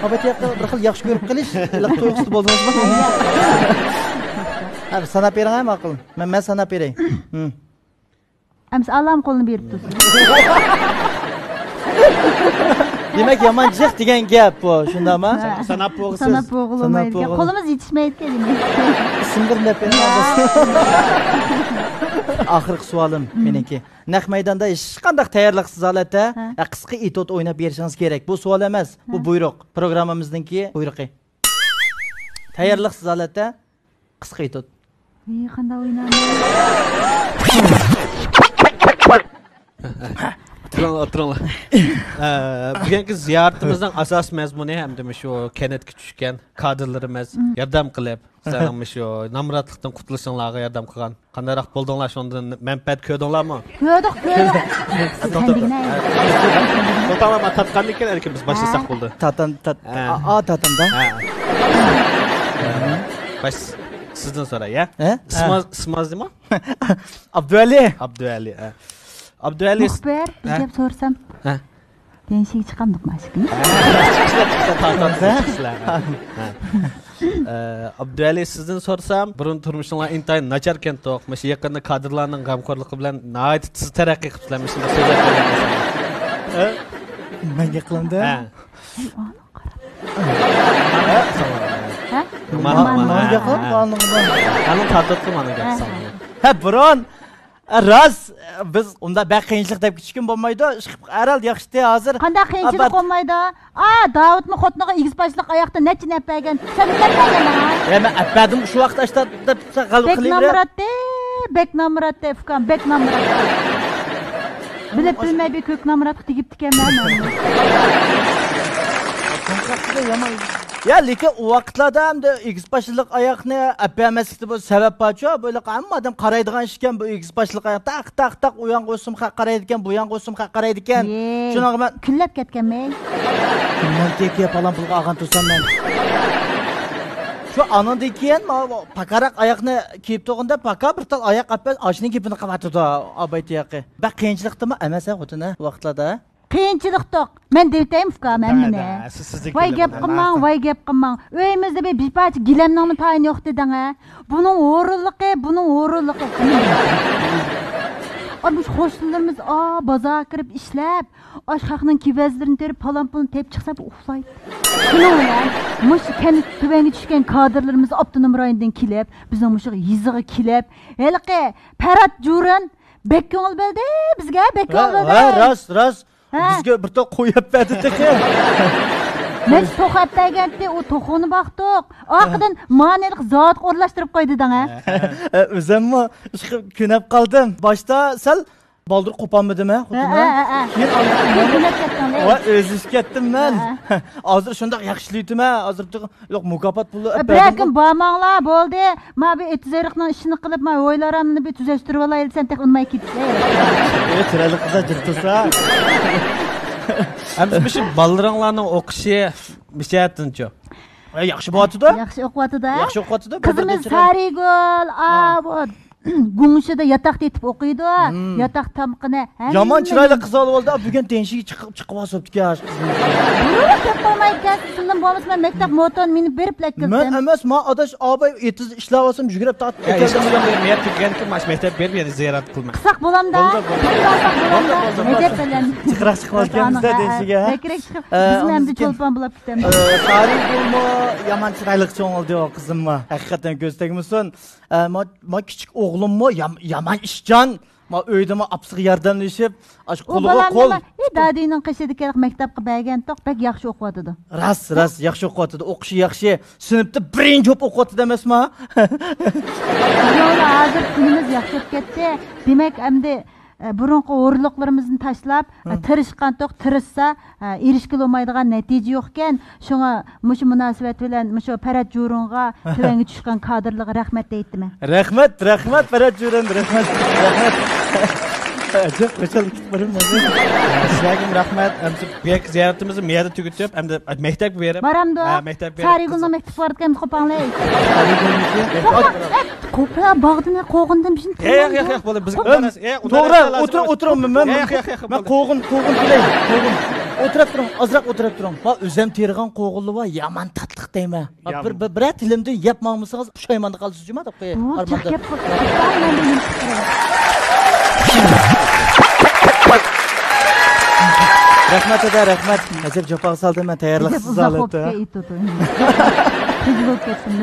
مۇھەببەت ياقى بىر خىل ياخشى كۆرۈپ قېلىش، ھېلىقى تۇيغۇسىدا بولدىڭىزمۇ؟ ھە، بىر ساناپ بېرىڭ ھە، ماقۇل. مەن، مەن ساناپ بېرەي. ھىم. ئەمسە ئاللام قولىنى بېرىپ تۇرسۇن. دېمەك، يامان جىق دېگەن گەپ بۇ، شۇنداقمۇ؟ ھە. ساناپ بولغۇسىز. ساناپ بولغىلىمايدىكەن. ساناپ بولغىلى-، قولىمىز يېتىشمەيدىكەن دېمەك. ئىسىمدىن دەپ بېرىڭ. ئاخىرقى سوئالىم مېنىڭكى. نەق مەيداندا ھېچقانداق تەييارلىقسىز ھالەتتە، ھە. ھە، قىسقا ئېتيۇد ئويناپ بېرىشىڭىز كېرەك. بۇ سوئال ئەمەس، بۇ ھە. بۇيرۇق. پروگراممىمىزنىڭكى بۇيرۇقى. تەييارلىقسىز ھالەتتە قىسقا ئېتيۇد. ئى، قانداق ئوينايمەن؟ ئولتۇرۇڭلار، ئولتۇرۇڭلار. ئە، بۈگۈنكى زىيارىتىمىزنىڭ ئاساسىي مەزمۇنى ھەمدە مۇشۇ كەنتكە چۈشكەن كادىرلىرىمىز مم. ياردەم قىلىپ، سىلەرنىڭ مۇشۇ نامراتلىقتىن قۇتۇلۇشۇڭلارغا ياردەم قىلغان. قانداقراق بولدۇڭلار، شۇنىڭدىن مەنپەئەت كۆردۈڭلارمۇ؟ كۆردۇق، كۆردۇق. سەن دېگىنە. توختاڭلار، مانا تارتقاندىن كېيىن ئەركىن بىز باشلىساق ھە. بولدى. تاتان، تات-، ھە. ئا، ئا، تاتاندا. ھە. باش، سىزدىن سوراي، يا؟ ھە؟ ئىسمىڭىز، ھە. ئىسمىڭىز نېمە؟ ئابدۇۋەلى. ئابدۇۋەلى، ھە. ئابدۇۋەلى. مۇخبىر، بىر ھە؟ گەپ سورىسام. ھە. دېيىشىگە چىقامدۇق ماشىكىنى؟ ئە، ئابدۇئەلى، سىزدىن سورىسام، بۇرۇن تۇرمۇشۇڭلار ئىنتايىن ناچاركەنتۇق. مۇشۇ يېقىندا كادىرلارنىڭ غەمخورلۇقى بىلەن ناھايىتى تېز تەرەققىي قىپسىلەر. مۇشۇنداق سۆزلەپ بەرگەن بولسام. ئە؟ مەن گەپ قىلامدا؟ ھە. ھە؟ ھە؟ مانا، مانا، مانا گەپ قىلىپ، ھە. مانا، مانا. مانا تارتىۋاتقان مانا گەپ ھە. ساڭا. ھە، بۇرۇن راست، بىز ئۇنداق بەك قىيىنچىلىق دەپ كېتىشكىمۇ بولمايدۇ. ئىشقىلىپ، ھەرھال ياخشىتى ھازىر. قانداق قىيىنچىلىق بولمايدۇ؟ ئا، داۋۇتمۇ خوتۇنىغا ئېگىز باشلىق ئاياقتا نەچچىنى ئەپەرگەن. سەن نېمە ئەپەرگەن ماڭا؟ يا، مەن ئەپەردىم شۇ ۋاقىت ئاشتا دەپ غەلۋە بەك قىلىۋېرىپ. نامراتتى، بەك نامراتتى، ئۇكام، بەك نامراتتى. بىلىپ بىلمەي بىر كۆك نامراتقا تېگىپتىكەنمەن مەن. يا، لېكىن ئۇ ۋاقىتلاردا ئەمدى ئېگىز باشلىق ئاياقنى ئەپەرمەسلىكتە بۇ سەۋەب بارچۇ. بۇ ھېلىقى ھەممە ئادەم قارايدىغان ئىشكەن، بۇ ئېگىز باشلىق ئاياق. تاق، تاق، تاق، ئۇ يانغا ئوسۇم خەق قارايدىكەن، بۇ يانغا ئوسۇم خەق قارايدىكەن. يېي. شۇنىڭغا مەن كۈنلەپ كەتكەنمەن. كۈنلەپ كېكە پالان پۇلغا ئالغان تۇرسام مەن. شۇ ئانىڭدىن كېيىن ما-، پاكاراق ئاياقنى كىيىپ تۇرغىنىدا پاكا بىر تال ئاياق ئەپەس ئاشنىڭ گېپىنى قىلىۋاتىدۇ، ئاباي تۇياقى. بەك قىيىنچىلىقتىمۇ ئەمەس ھە خوتۇن ھە، ۋاقىتلاردا. قىيىنچىلىقتۇق. مەن دېۋىتەيمۇ ئۇكام ھەممىنى. ۋاي گەپ قىلماڭ، ۋاي گەپ قىلماڭ. ئۆيىمىزدە بىر، بىر پارچە گىلەمنىڭمۇ تايىنى يوق دېدىڭ ھە. بۇنىڭ ھۇرۇنلۇقى، بۇنىڭ ھۇرۇنلۇقى. ئا، مۇشۇ قوشنىلىرىمىز، ئا، بازارغا كىرىپ ئىشلەپ، ئاش خەقنىڭ كېۋەزلىرىنى تېرىپ، پالان پۇلنى تېپىپ چىقسا، بۇ ئۇخلايدۇ. شۇنىڭ بىلەن مۇشۇ كەنت تۆۋەنگە چۈشكەن كادىرلىرىمىز ئاپتونوم رايوندىن كېلىپ، بىزنىڭ مۇشۇ يېزىغا كېلىپ، ھېلىقى پەرھات جۇرۇن بەك كۆڭۈل بۆلدى بىزگە، بەك كۆڭۈل بۆلدى. ھە، راست، راست. ھە. بىزگە بىر توق قوي ئەپ بەردى تېخى. نەچچە توخۇ ئەپ بەرگەنتى، ئۇ توخۇنى باقتۇق. ئارقىدىن مانى ھېلىقى زاۋۇتقا ئورۇنلاشتۇرۇپ قويدى دەڭ ھە. ھە، ئۆزۈممۇ ئىشقىلىپ كۆنەپ قالدىم. باشتا سەل بالدۇر قوپالمىدىم ھە، خوتۇن ھە، ھە؟ ھە، ھە. كېيىن ئاندىن كېيىن كۆنەپ كەتتىڭ، ۋاي، ئېزىشىپ كەتتىم مەن. ھە، ھە. ھازىر شۇنداق ياخشى ئىشلىتىمەن، ھازىر يوق، مۇكاپات پۇلى بىر ئەپەردىم. ھەكىم بارماڭلار، بولدى. ما بۇ ئېتىز ئېرىقنىڭ ئىشىنى قىلىپ، ما ھويلا ئارامنى بىر تۈزەشتۈرۈۋالايلى، سەن تېخى ئۇنىماي كېتىسەن. ئەي، چىرايلىق قىزلار جىق تۇرسا. ئەمدى مۇشۇ بالىلىرىڭلارنىڭ ئوقۇشى مۇشۇ جەھەتتىنچۇ؟ ئەي، ياخشى بولۇۋاتىدۇ. ياخشى ئوقۇۋاتىدۇ. ياخشى ئوقۇۋاتىدۇ. قىزىمىز سارىگۈل، ھە. ئاۋۇ گۇڭشىدا ياتاقتا يېتىپ ئوقۇيدۇ. ھىم. ياتاق تامىقىنى يامان چىرايلىق قىز ئالىۋالدى. بۈگۈن تېڭشىگە چىقىپ، چىقىپ ئاسىپتىكەن. بۇرۇلۇپ كەپ قالمايدىكەنسىز، شۇندىن بولمىسا مەن مەكتەپ موتونى مىنىپ بېرىپلا كەلدىم. مەن ئەمەس، ما ئاداش ئاباي ئېتىزدا ئىشلەۋاتسام يۈگۈرۈپ تارتىپ كەلدىم. يا، ھېچقاچان بۇ مەكتەپ بېرىپ يەنە زىيارەت قىلماق. قىلساق بولامدا؟ بولدى، بولدى. بولدى، بولدى. ئەجەب بەلەن. جىقراق چىقىۋاتىكەنمىز-دە تېڭشىگە. بەكرەك چىقىپ، بىزمۇ ئەمدى چولپان بولاپ كېتەمىز. سارىگۈلمۇ يامان چىرايلىق چوڭ بولدى ئۇ قىزىممۇ. ھەقىقەتەن كۆز تەگمىسۇن. ئە، ما، ما كىچىك ئوغلۇممۇ يام-، يامان ئىشچان. ما ئۆيدىمۇ ئاپىسىغا ياردەملىشىپ، ئاشۇ قولىغا قول. ئى، دادىنىڭ قېشىدىكى مەكتەپكە بەرگەنتۇق، بەك ياخشى ئوقۇۋاتىدۇ. راست، راست، ياخشى ئوقۇۋاتىدۇ. ئوقۇشى ياخشى. سىنىپتا بىرىنچى بولۇپ ئوقۇۋاتىدۇ ئەمەسما؟ ياق، ھازىر كۈنىمىز ياخشى بولۇپ كەتتى. دېمەك، ئەمدى ئە، بۇرۇنقى ھۇرۇنلۇقلىرىمىزنى تاشلاپ، ئە، تىرىشقانتۇق، تىرىشسا، ئە، ئېرىشكىلى بولمايدىغان نەتىجە يوقكەن. شۇڭا مۇشۇ مۇناسىۋەت بىلەن مۇشۇ پەرھات جۇرۇنغا تۆۋەنگە چۈشكەن كادىرلارغا رەھمەت دەيتتىمەن. رەھمەت، رەھمەت، پەرھات جۇرۇن، رەھمەت، رەھمەت. ئەجەب خۇشال كېتىپ قالدىم. سىلەرگىمۇ رەھمەت. ئەمدى بۇ يەرگە زىيارىتىمىزنى مۇ يەردە تۈگىتىپ، ئەمدى مەكتەپكە بېرىپ. بارامدۇ؟ ھە، مەكتەپكە بېرىپ. سارىگۈلنىڭ مەكتىپى بار ئىكەن، قوپاڭلەي. سارىگۈلنىڭكى؟ قوپا، ئەي، قوپا، باغدىن قوغۇندىن بىشنى ياق، ياق، ياق، بولدى. بىز توغرا، ئولتۇرۇڭ، ئولتۇرۇڭ، مەن، مەن، ياق، ياق، ياق، مەن قوغۇن، قوغۇن تىلەي، قوغۇن. ئولتۇرۇپ تۇرۇڭ، ئازراق ئولتۇرۇپ تۇرۇڭ. ۋا ئۆزۈم تېرىغان قوغۇنلار ۋا يامان تاتلىق دەيمەن. ۋا بىر، بىر، بىرەر تىلىمدىن يەپ ماڭمىسىڭىز پۇشايماندا قالىسىز جۇما دەپ قوياي. بۇ جىق گەپ بۇ. رەھمەت، ھەدە، رەھمەت. ئەجەب جاپاغا سالدىم مەن تەييارلىقسىز ھالەتتە. ئەجەب ئۇزاق بولۇپ كەتتىم.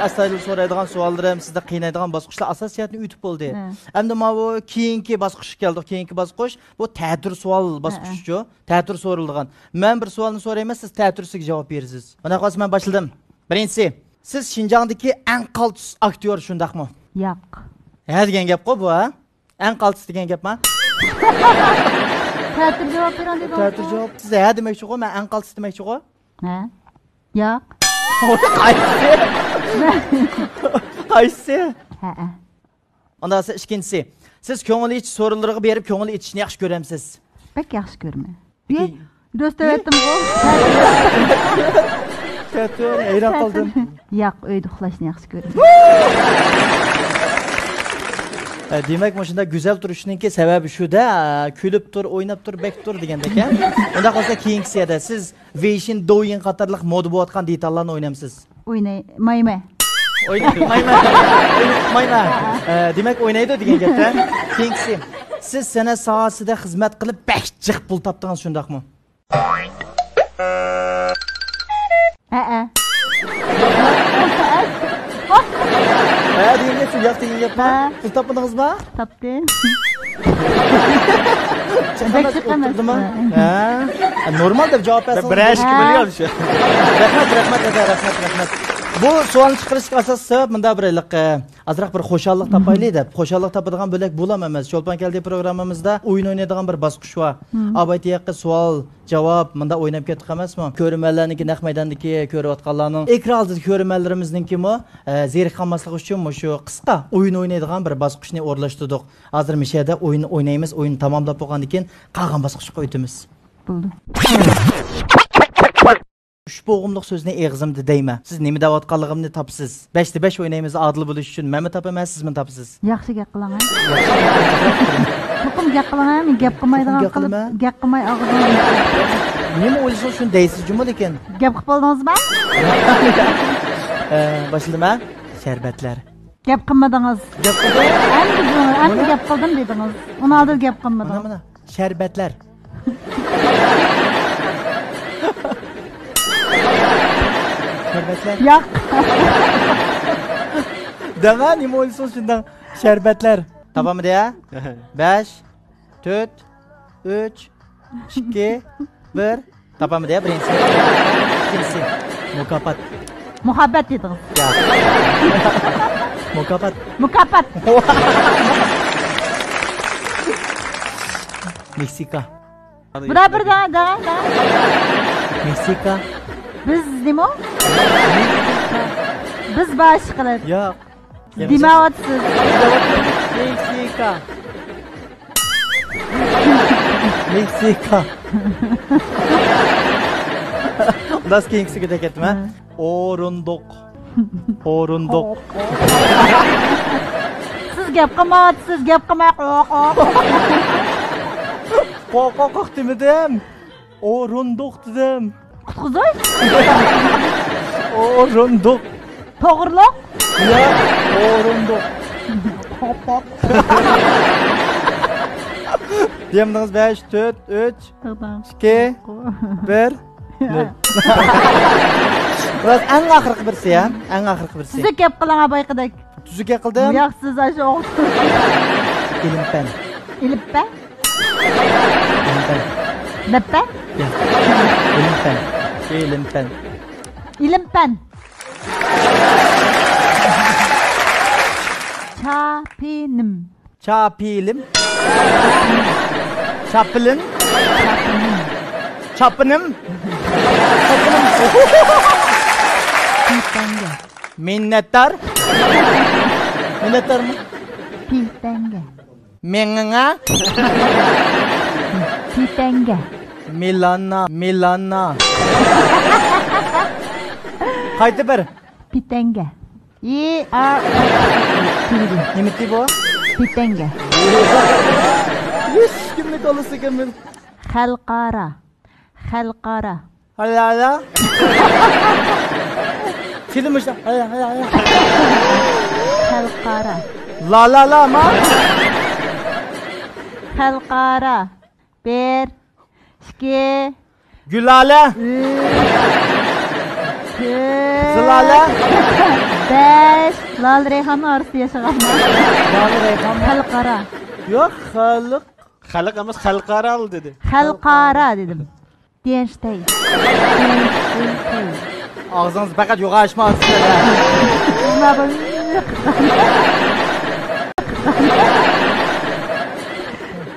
ئەستايىدىل سورايدىغان سوئاللىرىم، سىزدە قىينايدىغان باسقۇچلار ئاساسىي جەھەتتىن ئۆتۈپ بولدى. ھە. ئەمدى ماۋۇ كېيىنكى باسقۇچقا كەلدۇق. كېيىنكى باسقۇچ، بۇ تەتۈر سوئال باسقۇچىچۇ. تەتۈر سورىلىدىغان. مەن بىر سوئالنى سورايمەن، سىز تەتۈرسىگە جاۋاب بېرىسىز. ئۇنداق بولسا مەن باشلىدىم. بىرىنچىسى، سىز شىنجاڭدىكى ئەڭ قالتىس ئاكتيور، شۇنداقمۇ؟ ياق. ھە دېگەن گەپقۇ بۇ، ھە؟ ئەڭ قالتىس دېگەن گەپما؟ تەتۈر جاۋاب بېرىڭ دېدىڭىز. تەتۈر جاۋاب. سىز ھە دېمەكچىغۇ، مەن ئەڭ قالتىس دېمەكچىغۇ؟ ھە؟ ياق. قايسى؟ قايسى؟ ھەئە. ئۇنداق بولسا ئىككىنچىسى، سىز كۆڭۈل ئېچىش سورۇنلىرىغا بېرىپ كۆڭۈل ئېچىشنى ياخشى كۆرەمسىز؟ بەك ياخشى كۆرىمەن. ئۆي، ئۆي. دۆست دەۋەتتىمغۇ. تەتۈر، ھەيران قالدىم. ياق، ئۆيدە ئۇخلاشنى ياخشى كۆرىمەن. ئە، دېمەك، مۇشۇنداق گۈزەل تۇرۇشنىڭكى سەۋەبى شۇ-دە، كۈلۈپ تۇر، ئويناپ تۇر، بەك تۇر دېگەندەك، ھە؟ ئۇنداق بولسا كېيىنكىسى-دە، سىز ۋېيشىن، دوۋيىن قاتارلىق مودا بولۇۋاتقان دېتاللارنى ئوينامسىز؟ ئوينايمەن. ئوينىمايمەن. ئوينىمايمەن. ئە، دېمەك، ئوينايدۇ دېگەن گەپتە. كېيىنكىسى. سىز سەنئەت ساھەسىدە خىزمەت قىلىپ بەك جىق پۇل تاپتىڭىز، شۇنداقمۇ؟ ھەئە. ھە دېگەن گەپ شۇ، ياق دېگەن گەپما؟ ھە. پۇل تاپمىدىڭىزما؟ تاپتىم. بەك جىق ئەمەس. ئولتۇردىما؟ ھە. ھە. نورمال دەپ جاۋاب بەرسىڭىز. بىر ئىككى مىليون شۇ. رەھمەت، رەھمەت، ھەدە، رەھمەت، رەھمەت. بۇ سوئالنى چىقىرىشقا ئاساسىي سەۋەب مۇندا بىر ھېلىقى، ئازراق بىر خۇشاللىق تاپايلى دەپ. خۇشاللىق تاپىدىغان بۆلەك بولام ئەمەس. چولپان كەلدى پروگراممىمىزدا ئويۇن ئوينايدىغان بىر باسقۇچ بار. ھىم. ئاۋايتى ھەققى سوئال، جاۋاب، مۇندا ئويناپ كەتتۇق ئەمەسمۇ؟ كۆرۈرمەنلەرنىڭكى، نەق مەيداندىكى كۆرۈۋاتقانلارنىڭ، ئېكران ئالدىدا كۆرۈرمەنلىرىمىزنىڭكىمۇ، ئە، زېرىكىپ قالماسلىقى ئۈچۈن مۇشۇ قىسقا ئويۇن ئوينايدىغان بىر باسقۇچنى ئورۇنلاشتۇردۇق. ھازىر مۇشۇ يەردە ئويۇن ئوينايمىز، ئويۇن تاماملاپ بولغاندىن كېيىن قالغان باسقۇچقا ئۆتىمىز. بولدى. ئۈچ بوغۇملۇق سۆزنى ئېغىزىمدا دەيمەن. سىز نېمە دەۋاتقانلىقىمنى تاپىسىز. بەشتە بەش ئوينايمىز، ئادىل بولۇش ئۈچۈن. مەنمۇ تاپىمەن، سىزمۇ تاپىسىز. ياخشى گەپ قىلىڭ، ھە؟ چوقۇم گەپ قىلىڭ، ھە؟ مەن گەپ قىلمايدىغان قىلىپ، گەپ قىلماي ئاغزىڭىزنى. نېمە ئويلىسىڭىز شۇنى دەيسىز جۇمۇ لېكىن. گەپ قىلىپ بولدىڭىزمۇ؟ ئە، باشلىدىم، ھە؟ شەربەتلەر. گەپ قىلمىدىڭىز. گەپ قىلدىم. ئەمدى، ئەمدى گەپ قىلدىم دېدىڭىز. ئۇنىڭ ئالدىدا گەپ قىلمىدىڭىز. مانا، مانا. شەربەتلەر. شەربەتلەر. ياق. دەڭە، نېمە ئويلىسىڭىز شۇنداق. شەربەتلەر. تاپالمىدى ھە؟ بەش، تۆت، ئۈچ، ئىككى، بىر. تاپالمىدى ھە، بىرىنچىسى. ئىككىنچىسى. مۇكاپات. مۇھەببەت دېدىڭىز. ياق. مۇكاپات. مۇكاپات. مېكسىكا. بۇرا بىر دەڭە، دەڭە، دەڭە. مېكسىكا. بىز نېمە؟ بىز باشقىلار. ياق. دېمەۋاتىسىز. مېكسىكا. مېكسىكا. ئۇنداق كېيىنكىسىگە دەكەتتىم ھە. ئورۇندۇق. ئورۇندۇق. سىز گەپ قىلمايۋاتىسىز، گەپ قىلماي، قوق، قوق. قوق، قوق، قوق دېمىدىم. ئورۇندۇق دېدىم. قۇتقۇزۇش. ئورۇندۇق. توغرۇلۇق. ياق، ئورۇندۇق. قوق، قوق. دېمىدىڭىز، بەش، تۆت، ئۈچ. توختاڭ. ئىككى، بىر، نۆل. راست، ئەڭ ئاخىرقى بىرسى، ھە؟ ئەڭ ئاخىرقى بىرسى. تۈزۈك گەپ قىلىڭ، ھە، بايىقىدەك. تۈزۈك گەپ قىلدىم. ياق، سىز ئاشۇ ئوقۇتقۇچى. ئىلىم پەن. ئىلىپپە؟ ئىلىم پەن. بەپپە؟ ياق. ئىلىم پەن. ئىلىم پەن. ئىلىم پەن. چاپىنىم. چاپىلىم. چاپىلىم. چاپىنىم. پىتەڭگە. مىننەتدار. مىننەتدارمۇ؟ پىتەڭگە. مېڭىڭە. پىتەڭگە. مىلانا، مىلانا. قايتا بىر. پىتەڭگە. ئى، ئا، نېمە تى بۇ؟ پىتەڭگە. ھېچكىمنى كاللىسىكەن مەن. خەلقئارا. خەلقئارا. ھالا، ھالا. تىلى مۇشۇ. ھالا، ھالا، ھالا. خەلقئارا. لا، لا، لا، ما. خەلقئارا. بىر، ئىككى، گۈلالە. ئۈچ، تۆت، زىلالە. بەش. لالە رەيھاننىڭ ئارىسىدا ياشىغان. لالە رەيھان. خەلقئارا. ياق، خەلق. خەلق ئەمەس، خەلقئارا دېدى. خەلقئارا دېدىم. دىيەنشىتەي. دىيەنشىتەي. ئاغزىڭىزنى پەقەت يوغان ئاچماڭ.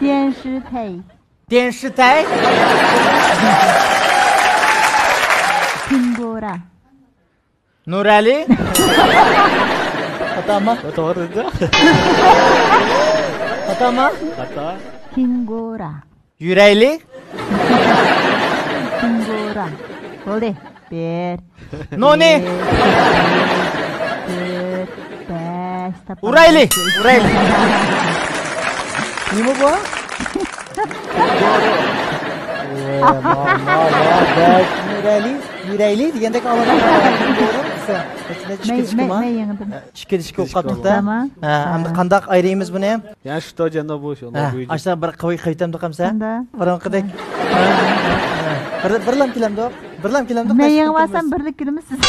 دىيەنشىتەي. دىيەنشىتەي. كېنگۇرا. نۇرئەلى. خاتامۇ؟ توغرا دېدى. خاتامۇ؟ خاتا. كېنگۇرا. يۈرەيلى. كېنگۇرا. بولدى. بىر. نونى. ئىككى، ئۈچ، تۆت، بەش. تاپالمىدىم. ئۇرايلى. ئۇرايلى. نېمە بۇ؟ يۈرەيلى، يۈرەيلى دېگەندەك ئاڭلىدىم. مەن، مەن يېڭىدىم. ئىككىدە ئىككى بولۇپ قاپتۇ-دە. تامام. ھە، ئەمدى قانداق ئايرىيمىز بۇنى؟ يا شۇ توجاندا بۇ شۇ، ھە، بۇ ئاشۇنداق بىر قوي قويتامدۇ قامسا؟ شۇنداق. بۇرۇنقىدەك. ھە. بىر، بىرلام كېلەمدۇق؟ بىرلام كېلەمدۇق؟ مەن يېڭىۋالسام بىرلىك كېلىمىز سىز.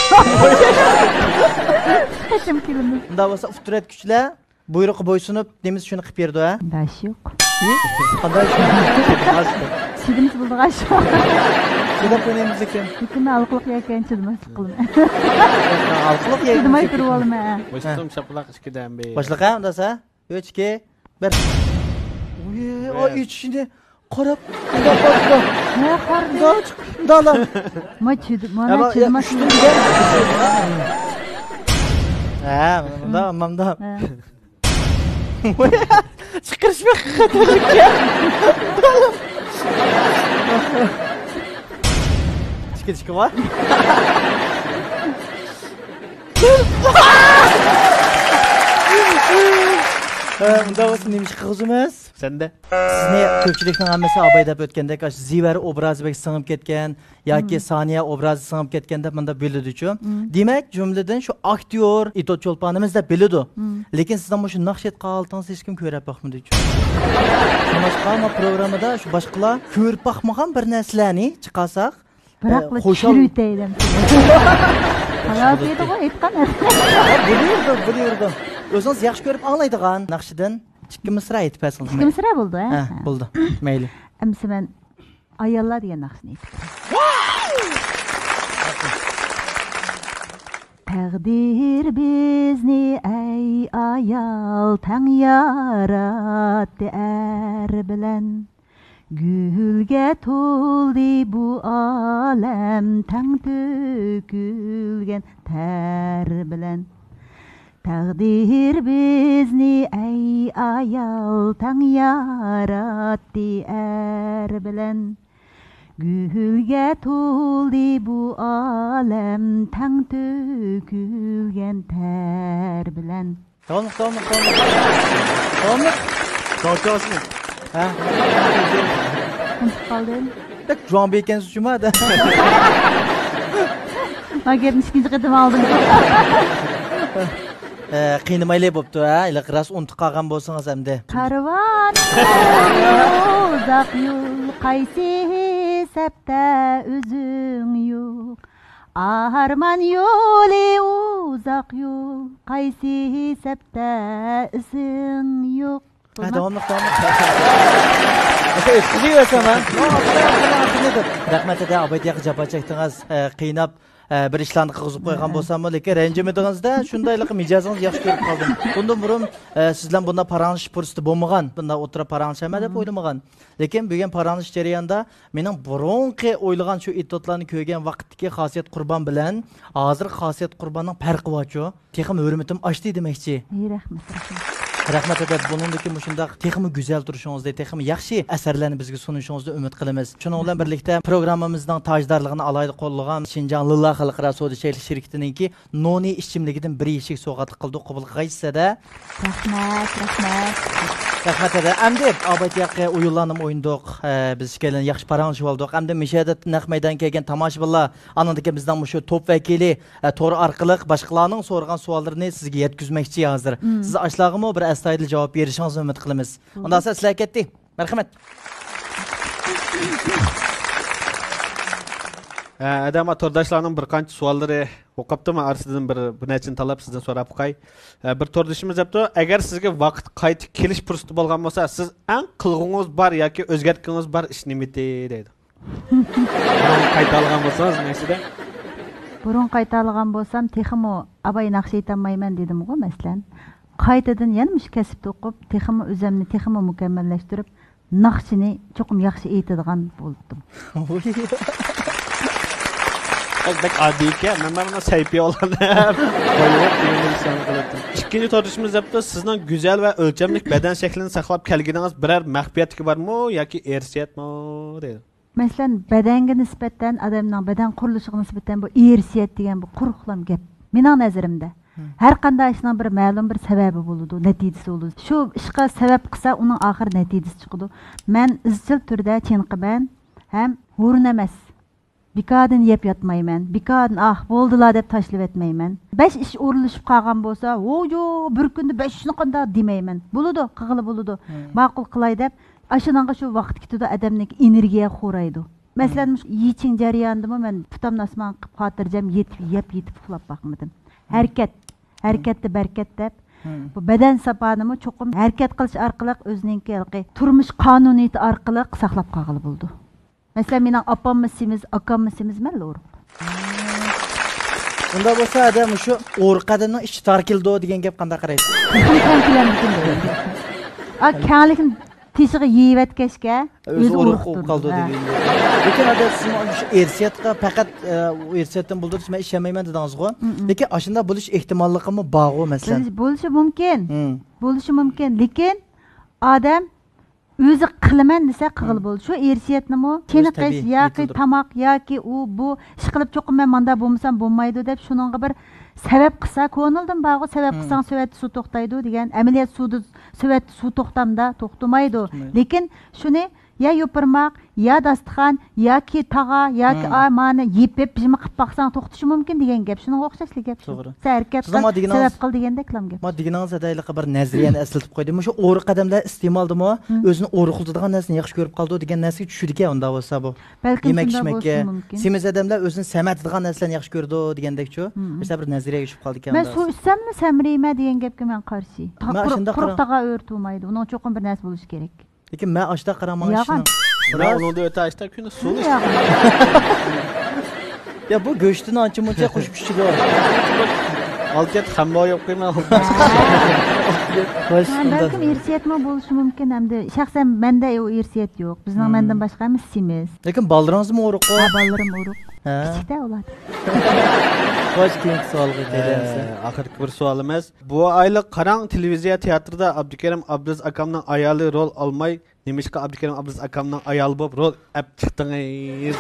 قېتىم كېلىمىز. ئۇنداق بولسا ئۇتتۇرۇۋەتكۈچىلەر بۇيرۇققا بويسۇنۇپ، نېمىسى شۇنى قىلىپ بېرىدۇ، ھە؟ ئىش يوق. ھە؟ قانداق ئىش يوق؟ چىدىمىسا بولىدىغان ئىش يوق. چىداپ ئوينايمىز لېكىن. لېكىن مەن ھالقىلىق يەركەن چىدىماسلىق قىلىمەن. ھالقىلىق يەركەن. چىدىماي تۇرۇۋالىمەن. ھە. باشلىقىم شاپىلاق ئىككىدە ئەمبى. باشلىق، ھە، ئۇنداق سە؟ ئۈچ، ئىككى، بىر. ئۇي، ئاي، ئىچىشىنى قاراپ، مۇنداق قارىدى. نە قارىدى؟ مۇنداق چىق-، مۇنداق. ما چىدىما، ما چىدىما. ھە، مۇنداق، مۇنداق. ھە. چىقىرىش بەك خەتەرلىككەن. چىقىرىشقا بار. ھە، ئۇنداق بولسا نېمە ئىش قىلغۇزىمىز؟ سەندە. سىزنى كۆپچىلىكنىڭ ھەممىسى ئاباي دەپ ئۆتكەندەك، ئاشۇ زىۋەر ئوبرازى بەك سىڭىپ كەتكەن ياكى سانىيە ئوبرازى سىڭىپ كەتكەن دەپ مۇنداق بىلىدۇچۇ. دېمەك، جۈملىدىن شۇ ئاكتيور ئېتوت چولپانىمىز دەپ بىلىدۇ. لېكىن سىزنىڭ مۇشۇ ناخشا ئېيتقان ھالىتىڭىزنى ھېچكىم كۆرەپ باقمىدىچۇ. شۇڭلاشقا ما پروگراممىدا شۇ باشقىلار كۆرۈپ باقمىغان بىر نەرسىلەرنى چىقارساق، بىراقلا خۇشال چۈشۈرۈۋېتەيلى. ھاياتىدىغۇ ئېيتقان نەرسە. بۇنى يۈردۈم، بۇنى يۈردۈم. ئۆزىڭىز ياخشى كۆرۈپ ئاڭلايدىغان ناخشىدىن ئىككى مىسرا ئېيتىپ بەرسىڭىز. ئىككى مىسرا بولىدۇ، ھە؟ ھە، بولدى. مەيلى. ئەمسە مەن ئاياللار دېگەن ناخشىنى ئېيتىپ بېرەي. تەقدىر بىزنى، ئەي ئايال، تەڭ ياراتتى ئەر بىلەن. گۈلگە تولدى بۇ ئالەم، تەڭ تۆكۈلگەن تەر بىلەن. تەقدىر بىزنى، ئەي ئايال، تەڭ ياراتتى ئەر بىلەن. گۈلگە تولدى بۇ ئالەم، تەڭ تۆكۈلگەن تەر بىلەن. داۋاملىق، داۋاملىق، داۋاملىق. داۋاملىق. داۋاملىق. ھە؟ ئۇنتۇپ قالدىم. بەك جۇاڭ بىكەنسىز جۇما دە. ما گەپنى ئىككىنچى قېتىم ئالدىم. ئە، قىينىمايلى بوپتۇ، ھە؟ ھېلىقى راست ئۇنتۇپ قالغان بولسىڭىز ئەمدى. كارۋان يولى ئۇزاق يول، قايسى ھېسابتا ئۆزۈڭ يوق. ئارمان يولى ئۇزاق يول، قايسى ھېسابتا ئىزىڭ يوق. ھە، داۋاملىق، داۋاملىق. ئۆتكۈزۈۋەرسەم، ھە؟ رەھمەت، ئەدە، ئابايتى ياقى جاپا چەكتىڭىز، ئە، قىيناپ، ئە، بىر ئىشلارنى قىلغۇزۇپ قويغان بولساممۇ، لېكىن رەنجىمىدىڭىز-دە، شۇندايلىقى مىجەزىڭىزنى ياخشى كۆرۈپ قالدىم. بۇندىن بۇرۇن، ئە، سىز بىلەن بۇنداق پاراڭلىشىش پۇرسىتى بولمىغان، بۇنداق ئوتتۇرا پاراڭلىشىمەن دەپ ئويلىمىغان. لېكىن بۈگۈن پاراڭلىشىش جەريانىدا مېنىڭ بۇرۇنقى ئويلىغان شۇ ئېتوتلارنى كۆرگەن ۋاقىتتىكى خاسىيەت قۇربان بىلەن ھازىرقى خاسىيەت قۇرباننىڭ پەرقى بارچۇ؟ تېخىمۇ ھۆرمىتىم ئاشتى دېمەكچى. ھەي، رەھمەت، رەھمەت. رەھمەت، ئەدەپ. بۇنىڭدىكى مۇشۇنداق تېخىمۇ گۈزەل تۇرۇشىڭىزنى، تېخىمۇ ياخشى ئەسەرلەرنى بىزگە سۇنۇشىڭىزنى ئۈمىد قىلىمىز. شۇنىڭ بىلەن بىرلىكتە پروگراممىمىزنىڭ تاجدارلىقىنى ئالاھىدە قوللىغان شىنجاڭ لىلا خەلقئارا سودا چەكلىك شىركىتىنىڭكى نونى ئىچىملىكىدىن بىر يەشىك سوۋغاتلىق قىلدۇق، قوبۇل قىلغايسىز-دە. رەھمەت، رەھمەت. رەھمەت، ھەدە. ئەمدى ئابايتى ياقى ئويۇنلارنىمۇ ئوينىدۇق. ئە، بىز ئىككىيلەن ياخشى پاراڭلىشىۋالدۇق. ئەمدى مۇشۇ يەردە نەق مەيدانغا كەلگەن تاماشىبىنلار، ئاندىن كېيىن بىزنىڭ مۇشۇ توپ ۋەكىلى، ئە، تور ئارقىلىق باشقىلارنىڭ سورىغان سوئاللىرىنى سىزگە يەتكۈزمەكچى ھازىر. سىز ئاشۇلارغىمۇ بىر ئەستايىدىل جاۋاب بېرىشىڭىزنى ئۈمىد قىلىمىز. ئۇنداقسا سىلەر كەتتى. مەرھەمەت. ئە، ئادەم تورداشلارنىڭ بىر قانچە سوئاللىرى بولۇپ قاپتۇ. مەن ئارىسىدىن بىر، بىر نەچچىنى تاللاپ سىزدىن سوراپ باقاي. ئە، بىر توردىشىمىز دەپتۇ، ئەگەر سىزگە ۋاقىت قايتا كېلىش پۇرسىتى بولغان بولسا، سىز ئەڭ قىلغۇڭىز بار ياكى ئۆزگەرتكىڭىز بار ئىش نېمىتى دەيدۇ. بۇرۇن قايتالىغان بولسىڭىز، مەقسىدى. بۇرۇن قايتالىغان بولسام، تېخىمۇ ئاباي ناخشا ئېيتالمايمەن دېدىمغۇ، مەسىلەن. قايتىدىن يەنە مۇشۇ كەسىپتە ئوقۇپ، تېخىمۇ ئۆزۈمنى تېخىمۇ مۇكەممەللەشتۈرۈپ، ناخشىنى چوقۇم ياخشى ئېيتىدىغان بولدۇم. بەك، بەك ئاددىي ئىكەن. مەن، مەن مانا سەيپىيەۋالغان دەپ قويۇپ، دېگەندەك ئىشلارنى قىلاتتىم. ئىككىنچى توردىشىمىز دەپتۇ، سىزنىڭ گۈزەل ۋە ئۆلچەملىك بەدەن شەكلىنى ساقلاپ كەلگىنىڭىز بىرەر مەخپىيەتلىكى بارمۇ ياكى ئىرسىيەتمۇ؟ دەيدۇ. مەسىلەن، بەدەنگە نىسبەتەن، ئادەمنىڭ بەدەن قۇرۇلۇشىغا نىسبەتەن بۇ ئىرسىيەت دېگەن بۇ قۇرۇقلام گەپ. مېنىڭ نەزىرىمدە، ھەر قانداق ئىشنىڭ بىر مەلۇم بىر سەۋەبى بولىدۇ، نەتىجىسى بولىدۇ. شۇ ئىشقا سەۋەب قىلسا، ئۇنىڭ ئاخىرى نەتىجىسى چىقىدۇ. مەن ئىزچىل تۈردە چېنىقىمەن ھەم ھۇرۇن ئەمەس. بىكاردىن يەپ ياتمايمەن. بىكاردىن، ئاھ، بولدىلا دەپ تاشلىۋەتمەيمەن. بەش ئىش ئورۇنلىشىپ قالغان بولسا، ۋوجۇ، بىر كۈندە بەش ئىشنى قانداق دېمەيمەن. بولىدۇ، قىلغىلى بولىدۇ. ماقۇل قىلاي دەپ، ئاشۇنىڭغا شۇ ۋاقىت كېتىدۇ، ئادەمنىڭكى ئېنېرگىيە خورايدۇ. مەسىلەن، مۇشۇ يىچىڭ جەريانىدىمۇ مەن پۇتامنى ئاسمانغا قىلىپ خاتىرجەم يېتىپ، يەپ يېتىپ ئۇخلاپ باقمىدىم. ھەرىكەت، ھەرىكەتتە بەرىكەت دەپ، بۇ بەدەن ساپانىمۇ چوقۇم ھەرىكەت قىلىش ئارقىلىق ئۆزىنىڭكى ھېلىقى تۇرمۇش قانۇنىيىتى ئارقىلىق ساقلاپ قالغىلى بولىدۇ. مەسىلەن، مېنىڭ ئاپاممۇ سېمىز، ئاكاممۇ سېمىز، مەنلا ئورۇق. ئۇنداق بولسا، ئادەم مۇشۇ ئورۇق ئادەمنىڭ ئىچى تار كېلىدۇ دېگەن گەپ قانداق قارايسىز؟ تېخىمۇ كەڭ كۆلەمدىكىن دەيدۇ. ئا، كەڭلىكنى تېشىغا يېيىۋەتكەچكە، ئۆزى ئۆزى ئورۇق ئورۇق بولۇپ تۇرىدۇ. قالىدۇ ھە. دېگەن گەپ. لېكىن ئادەم، سىز مانا مۇشۇ ئىرسىيەتقە پەقەت، ئە، ئىرسىيەتتىن بولىدۇ، مەن ئىشەنمەيمەن دېدىڭىزغۇ. لېكىن ئاشۇنداق بولۇش ئېھتىماللىقىمۇ بارغۇ، مەسىلەن. بولۇشى، بولۇشى مۇمكىن. بولۇشى مۇمكىن. لېكىن ئادەم ئۆزى قىلىمەن دېسە، قىلغىلى بولىدۇ. شۇ ئىرسىيەتنىمۇ چېنىقىش تەبىئىي، ياكى يېتىلدۈرۈپ. تاماق ياكى ئۇ، بۇ ئىش قىلىپ، چوقۇم مەن ماندا بولمىسام بولمايدۇ دەپ، شۇنىڭغا بىر سەۋەب قىلسا، كونىلدىن بارغۇ، سەۋەب قىلساڭ سۆۋەتتە سۇ توختايدۇ دېگەن. ئەمەلىيەت سۇدا، سۆۋەتتە سۇ توختامدا؟ توختىمايدۇ. توختىمايدۇ. لېكىن شۇنى يا يوپۇرماق، يا داستىخان، ياكى تاغا، ياكى ئا، مانا يېپىپ، جىمى قىلىپ باقساڭ توختىشى مۇمكىن دېگەن گەپ. شۇنىڭغا ئوخشاشلا گەپ شۇ. توغرا. سەن ھەرىكەت قىل، سەۋەب قىل دېگەندەكلا گەپ. ما دېگىنىڭىز ھەدە ھېلىقى بىر نەزەرىيەنى ئەسلىتىپ قويدى. مۇشۇ ئورۇق ئادەملەر ئىستېمالدىمۇ ئۆزىنى ئورۇقلىتىدىغان نەرسىنى ياخشى كۆرۈپ قالىدۇ دېگەن نەرسىگە چۈشىدىكەن، ئۇنداق بولسا بۇ. بەلكىم يېمەك شۇنداق ئىچمەككە، بولۇشى مۇمكىن. سېمىز ئادەملەر ئۆزىنى سەمرىتىدىغان نەرسىلەرنى ياخشى كۆرىدۇ دېگەندەكچۇ. مەسىلەن، بىر نەزەرىيەگە چۈشۈپ قالىدىكەن مەن ئۇنداق سۇ بولسا. ئىچسەملا سەمرىيمەن دېگەن گەپكە مەن قارشى. مەن قۇرۇق، ئاشۇنداق قۇرۇق قاراڭ. تاغا ئۆرە تۇرمايدۇ. ئۇنىڭ چوقۇم بىر نەرسە بولۇشى كېرەك. لېكىن مەن ئاشۇنداق قاراڭ، ماڭا ياغان. ئىشىنىڭ. مەن ئۇنىڭدىن ئۆتە ئاشتا كۈندە سۇ ئىچتىم. ياغان. يا، بۇ گۆشتىن ئانچە مۇنچە قوشۇپ ئىچىدۇ. ئالتە يەتتە خەمباۋ يەپ قويماي. خوش، مەن ئۇنداق. بەلكىم ئىرسىيەتمۇ بولۇشى مۇمكىن، ئەمدى شەخسەن مەندە ئۇ ئىرسىيەت يوق. بىزنىڭ مەندىن باشقا ھەممىسى سېمىز. لېكىن بالىلىرىڭىزمۇ ئورۇق. ھە، بالىلىرىم ئورۇق. ھە. كىچىكتە ئۇلار. خوش، كېيىنكى سوئالغا ئۆتەيلى ئەمىسە. ئاخىرقى بىر سوئالىمىز. بۇ ئايلىق قاراڭ تېلېۋىزىيە تىياتىرىدا ئابدۇكېرىم ئابدۇلئەزىز ئاكامنىڭ ئايالى رول ئالماي، نېمىشقا ئابدۇكېرىم ئابدۇلئەزىز ئاكامنىڭ ئايالى بولۇپ رول ئەپ چىقتىڭىز؟